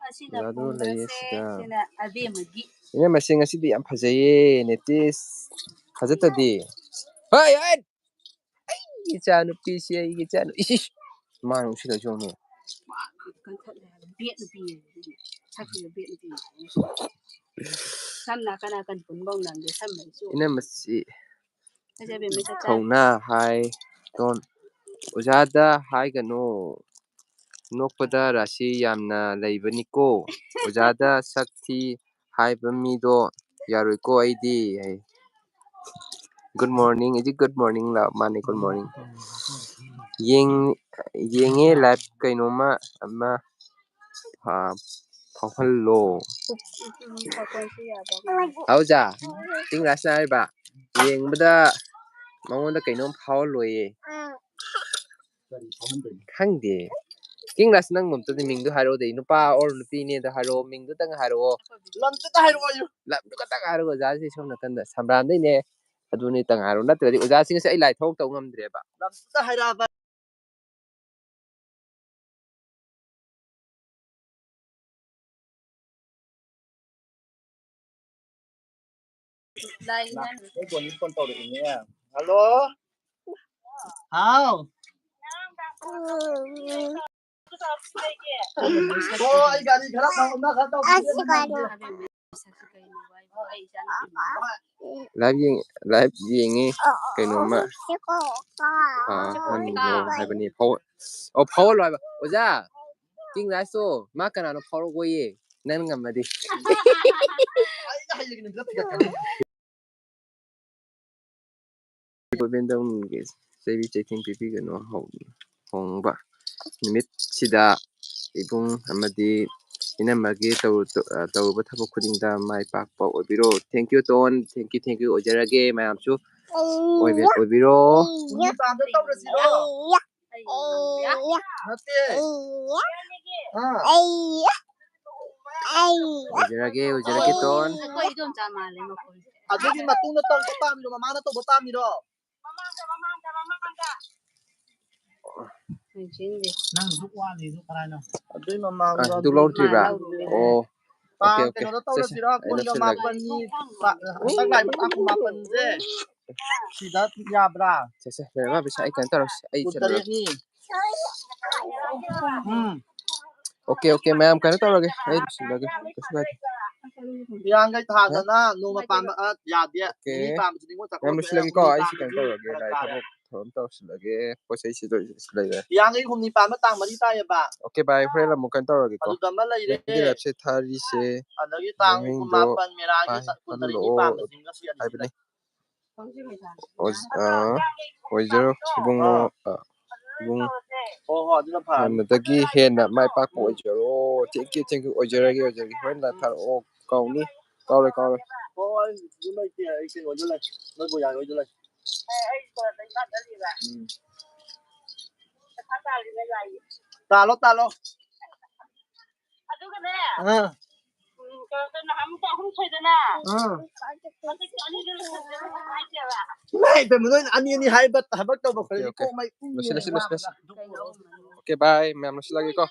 ꯑꯁꯤꯅ ꯑꯗꯨ ꯂꯩꯌꯦ ꯄꯨꯝꯕꯁꯦ, ꯁꯤꯗ꯫ ꯁꯤꯅ ꯑꯕꯦꯝꯃꯒꯤ꯫ ꯏꯅꯝꯃꯁꯦ ꯉꯁꯤꯗꯤ ꯌꯥꯝ ꯐꯖꯩꯌꯦ, ꯅꯦꯇꯤꯁ꯫ ꯐꯖꯠꯇꯗꯤ꯫ ꯍꯣꯏ, ꯍꯣꯏ! ꯑꯩꯒꯤ ꯏꯆꯥ ꯅꯨꯄꯤꯁꯦ, ꯑꯩꯒꯤ ꯏꯆꯥ ꯅꯨ-, ꯏꯁ, ꯏꯁ! ꯃꯥꯅ ꯎꯁꯤꯜꯂꯛꯏꯁꯦ ꯌꯦꯡꯉꯨꯅꯦ꯫ ꯀꯟꯊꯠꯂꯦ ꯍꯥꯏꯕ, ꯕꯦꯠ ꯅꯨꯄꯤ ꯍꯥꯏꯕ꯫ ꯁꯛꯁꯤꯡꯗꯣ ꯕꯦꯠ ꯅꯨꯄꯤ ꯃꯥꯜꯂꯦ꯫ ꯁꯝ ꯅꯥꯀꯟ ꯅꯥꯀꯟ ꯄꯨꯟꯐꯧ ꯅꯪꯗꯦ, ꯁꯝ ꯂꯩꯁꯨ꯫ ꯏꯅꯝꯃꯁꯤ ꯐꯖꯕꯤ ꯃꯁꯛ ꯇꯥꯏ꯫ ꯊꯧꯅꯥ ꯍꯥꯏ ꯇꯣꯟ꯫ ꯑꯣꯖꯥꯗ ꯍꯥꯏꯒꯅꯨ꯫ ꯅꯣꯛꯄꯗ ꯔꯥꯁꯤ ꯌꯥꯝꯅ ꯂꯩꯕꯅꯤꯀꯣ꯫ ꯑꯣꯖꯥꯗ ꯁꯛ ꯊꯤ ꯍꯥꯏꯕ ꯃꯤꯗꯣ ꯌꯥꯔꯣꯏꯀꯣ ꯑꯩꯗꯤ ꯍꯥꯏ꯫ Good morning, is it good morning ꯂ? ꯃꯥꯅꯤ, good morning꯫ ꯌꯦꯡ-, ꯌꯦꯡꯉꯦ ꯂꯥꯏꯐ ꯀꯩꯅꯣꯝꯃ ꯑꯃ, ꯑ, ꯐꯥꯎꯍꯜꯂꯣ꯫ ꯍꯧꯖꯥ, ꯆꯤꯡ ꯔꯥꯁꯅ ꯍꯥꯏꯔꯤꯕ, ꯌꯦꯡꯕꯗ ꯃꯉꯣꯟꯗ ꯀꯩꯅꯣꯝ ꯐꯥꯎꯍꯜꯂꯣꯌꯦ꯫ ꯀꯔꯤ ꯐꯥꯎꯍꯟꯗꯣꯏꯅꯣ? ꯈꯪꯗꯦ꯫ ꯀꯤꯡ ꯔꯥꯖ, ꯅꯪ ꯑꯝꯇꯗꯤ ꯃꯤꯡꯗꯣ ꯍꯥꯏꯔꯛꯑꯣ, ꯑꯗꯩ ꯅꯨꯄꯥ ꯑꯣꯔ ꯅꯨꯄꯤꯅꯦꯗꯣ ꯍꯥꯏꯔꯛꯑꯣ, ꯃꯤꯡꯗꯨꯇꯪ ꯍꯥꯏꯔꯛꯑꯣ꯫ ꯂꯝꯗꯨꯇ ꯍꯥꯏꯔꯛꯑꯣ ꯑꯩꯁꯨ꯫ ꯂꯝꯗꯨ ꯈꯛꯇꯪ ꯍꯥꯏꯔꯛꯑꯣ, ꯑꯣꯖꯥꯁꯤ ꯁꯣꯝ ꯅꯥꯀꯟꯗ ꯁꯝꯕ꯭ꯔꯥꯝꯗꯩꯅꯦ, ꯑꯗꯨꯅꯤꯇꯪ ꯍꯥꯏꯔꯛꯑꯣ, ꯅꯠꯇ꯭ꯔꯗꯤ ꯑꯣꯖꯥꯁꯤꯡꯁꯦ ꯑꯩ ꯂꯥꯏ ꯊꯣꯛ ꯇꯧ ꯉꯝꯗ꯭ꯔꯦꯕ꯫ ꯂꯝꯗꯨꯇ ꯍꯥꯏꯔꯛꯑꯕ꯫ ꯂꯥꯏ ꯏꯟꯖꯥꯡ ꯑꯩ ꯕꯣꯅꯤ ꯐꯣꯟ ꯇꯧꯔꯛꯏꯅꯦ꯫ ꯍꯜꯂꯣ꯫ ꯍꯥꯎ꯫ ꯑꯣ, ꯑꯩ ꯒꯥꯔꯤ ꯈꯔ ꯊꯝꯃꯝꯃ ꯈꯔ ꯇꯧꯕꯤꯒꯦ꯫ ꯃꯁꯛꯁꯦ ꯀꯩꯅꯣ ꯍꯥꯏꯕꯣ? ꯑꯩ ꯏꯆꯥꯅꯨꯄꯤ ꯃꯁꯛ꯫ Live ꯌꯦꯡ-, live ꯌꯦꯡꯉꯤ ꯀꯩꯅꯣꯝꯃ꯫ ꯑꯥ, ꯍꯪꯉꯣ ꯍꯥꯏꯕꯅꯤ꯫ ꯐꯥꯎ-, ꯑꯣ, ꯐꯥꯎꯍꯜꯂꯣ ꯍꯥꯏꯕ꯫ ꯑꯣꯖꯥ, King Rice ꯇꯣ ꯃꯥ ꯀꯅꯥꯅꯣ ꯐꯥꯎꯔꯛꯑꯣꯌꯦ, ꯅꯪ ꯉꯝꯃꯗꯤ꯫ ꯒꯣꯕꯤꯟꯗꯝꯒꯤ ꯆꯩꯕꯤ ꯆꯩꯊꯦꯡ ꯄꯤꯕꯤꯒꯅꯨ꯫ ꯍꯧ-, ꯍꯣꯡꯕ ꯅꯨꯃꯤꯠꯁꯤꯗ ꯏꯕꯨꯡ ꯑꯃꯗꯤ ꯏꯅꯝꯃꯒꯤ ꯇꯧ-, ꯇꯧ-, ꯑ, ꯇꯧꯔꯨꯕ ꯊꯕꯛ ꯈꯨꯗꯤꯡꯗ ꯃꯥꯏ ꯄꯥꯛꯄ ꯑꯣꯏꯕꯤꯔꯣ꯫ Thank you, tone. Thank you, thank you꯫ ꯑꯣꯏꯖꯔꯒꯦ꯫ ꯃꯌꯥꯝꯁꯨ ꯑꯣꯏꯕꯤ-, ꯑꯣꯏꯕꯤꯔꯣ꯫ ꯅꯨꯃꯤꯗꯥꯡꯗ ꯇꯧꯔꯁꯤꯔꯣ? ꯅꯠꯇꯦ꯫ ꯑꯥ꯫ ꯑꯣꯏꯖꯔꯒꯦ, ꯑꯣꯏꯖꯔꯒꯦ, ꯇꯣꯟ꯫ ꯑꯩꯈꯣꯏ ꯏꯗꯣꯝꯆꯥ ꯃꯥꯜꯂꯦ ꯃꯈꯣꯜꯁꯦ꯫ ꯑꯗꯨꯒꯤ ꯃꯇꯨꯡꯗ ꯇꯧꯕ ꯄꯥꯝꯃꯤꯔꯣ, ꯃꯃꯥꯅ ꯇꯧꯕ ꯄꯥꯝꯃꯤꯔꯣ? ꯅꯪ ꯗꯨꯛ ꯋꯥꯠꯂꯤꯗꯨ ꯀꯔꯥꯏꯅꯣ? ꯑꯗꯨꯏ ꯃꯃꯥꯡꯗ ꯑ, ꯗꯨꯛ ꯂꯧꯗ꯭ꯔꯤꯕ꯭ꯔꯥ? ꯂꯧꯗ꯭ꯔꯤ꯫ ꯑꯣ, ꯇꯥꯡ ꯑꯣꯀꯦ, ꯑꯣꯀꯦ꯫ ꯀꯩꯅꯣꯗ ꯁꯦ, ꯁꯦ, ꯇꯧꯔꯁꯤꯔꯣ? ꯑꯩ ꯀꯨꯟꯒ ꯂꯧꯁꯤꯜꯂꯒꯦ꯫ ꯃꯥꯄꯟꯅꯤ, ꯍꯟꯗꯛ ꯂꯥꯛꯏꯕ ꯇꯥꯡ ꯀꯨꯟꯃꯥꯄꯟꯁꯦ꯫ ꯁꯤꯗ ꯌꯥꯕ꯭ꯔꯥ? ꯁꯦ, ꯁꯦ, ꯂꯩꯔꯝꯃꯣ, ꯄꯩꯁꯥ ꯑꯩ ꯀꯩꯅꯣ ꯇꯧꯔꯁꯤ, ꯑꯩ ꯀꯨꯟꯇꯔꯦꯠꯅꯤ꯫ ꯎꯝ꯫ ꯑꯣꯀꯦ, ꯑꯣꯀꯦ, ꯃꯌꯥꯝ ꯀꯩꯅꯣ ꯇꯧꯔꯒꯦ, ꯑꯩ ꯂꯣꯏꯁꯤꯜꯂꯒꯦ, ꯀꯩꯁꯨ ꯀꯥꯏꯗꯦ꯫ ꯍꯤꯌꯥꯡꯒꯩ ꯊꯥꯗꯅ ꯅꯣꯡꯃ ꯄꯥꯟꯕ, ꯑ, ꯌꯥꯗꯦ꯫ ꯑꯣꯀꯦ꯫ ꯅꯤꯅꯤ ꯄꯥꯟꯕꯁꯨ ꯅꯤꯉꯣꯜ ꯆꯥꯛꯀꯧꯕ ꯃꯌꯥꯝ ꯂꯣꯏꯁꯤꯜꯂꯒꯦꯀꯣ, ꯍꯨꯝꯅꯤ ꯑꯩꯁꯨ ꯀꯩꯅꯣ ꯄꯥꯟꯕꯁꯤꯗꯤ ꯇꯧꯔꯒꯦ, ꯐꯔꯛ ꯂꯥꯏ ꯇꯥꯔꯦ꯫ ꯊꯕꯛ ꯊꯧꯔꯝ ꯇꯧꯁꯤꯜꯂꯒꯦ, ꯄꯣꯠ ꯆꯩꯁꯤꯗ ꯂꯩꯔꯦ꯫ ꯍꯤꯌꯥꯡꯒꯩ ꯍꯨꯝꯅꯤ ꯄꯥꯟꯕ ꯇꯥꯡ ꯃꯔꯤ ꯇꯥꯏꯌꯦꯕ꯫ ꯑꯣꯀꯦ, ꯚꯥꯏ, ꯍꯣꯔꯦꯟ ꯑꯃꯨꯛ ꯀꯩꯅꯣ ꯇꯧꯔꯒꯦꯀꯣ꯫ ꯑꯗꯨꯗ ꯑꯃ ꯂꯩꯔꯦ꯫ ꯅꯪꯒꯤ live ꯁꯦ ꯊꯥꯔꯤꯁꯦ ꯑꯗꯒꯤ ꯇꯥꯡ timing ꯗꯣ ꯀꯨꯟꯃꯥꯄꯟ ꯃꯦꯔꯥꯒꯤ ꯄꯥꯏꯍꯜꯂꯣ ꯀꯨꯟꯇꯔꯦꯠꯅꯤ ꯄꯥꯟꯕꯁꯤꯡꯒ ꯁꯤ ꯑꯅꯤꯁꯤ ꯍꯥꯏꯕꯅꯦ꯫ ꯂꯩ꯫ ꯑꯣꯏ-, ꯑ, ꯑꯣꯏꯖꯔꯣ, ꯏꯕꯨꯡꯉꯣ, ꯑꯥ꯫ ꯑ, ꯏꯕꯨꯡ ꯍꯣ, ꯍꯣ, ꯑꯗꯨꯅ ꯐꯔꯅꯤ꯫ ꯍꯥꯟꯅꯗꯒꯤ ꯍꯦꯟꯅ ꯃꯥꯏ ꯄꯥꯛꯄ ꯎꯝ꯫ ꯑꯣꯏꯖꯔꯣ꯫ Thank you, thank you, ꯑꯣꯏꯖꯔꯒꯦ, ꯑꯣꯏꯖꯔꯒꯦ꯫ ꯍꯣꯔꯦꯟ live ꯊꯥꯔꯛꯑꯣ꯫ ꯀꯥꯎꯅꯤ, ꯀꯥꯎꯔꯣꯏ, ꯀꯥꯎꯔꯣꯏ꯫ ꯍꯣ, ꯍꯣꯏ, ꯑꯗꯨ ꯂꯩꯇꯦ, ꯑꯩ ꯀꯩꯅꯣꯗ ꯂꯩ, ꯅꯣꯏ ꯕꯣꯌꯥꯏ ꯍꯣꯏꯗ ꯂꯩ꯫ ꯎꯝ꯫ ꯇꯥꯜꯂꯣ, ꯇꯥꯜꯂꯣ꯫ ꯑꯗꯨꯒꯅꯦ, ꯑꯥ꯫ ꯎꯝ, ꯀꯩꯅꯣ, ꯅꯍꯥꯟꯃꯨꯛꯇ ꯑꯍꯨꯝ ꯁꯣꯏꯗꯅ꯫ ꯑꯥ꯫ ꯍꯟꯗꯛꯇꯤ ꯑꯅꯤꯗꯨꯅ ꯁꯣꯏꯗꯅ ꯍꯥꯏꯗꯦꯕ꯫ ꯏꯃꯥꯏ ꯄꯦꯝꯃ, ꯅꯣꯏꯅ ꯑꯅꯤ ꯑꯅꯤ ꯍꯥꯏꯕ ꯊꯕꯛ ꯇꯧꯕ ꯑꯩꯈꯣꯏꯗꯤ ꯑꯣꯀꯦ, ꯑꯣꯀꯦ꯫ ꯀꯣꯛ ꯃꯩ ꯎꯪꯉꯦ ꯂꯣꯏꯁꯤꯜꯂꯁꯤ, ꯂꯣꯏꯁꯤꯜꯂꯁꯤ꯫ ꯋꯥꯕꯅ꯫ Okay, bye꯫ ꯃꯌꯥꯝ ꯂꯣꯏꯁꯤꯜꯂꯒꯦꯀꯣ꯫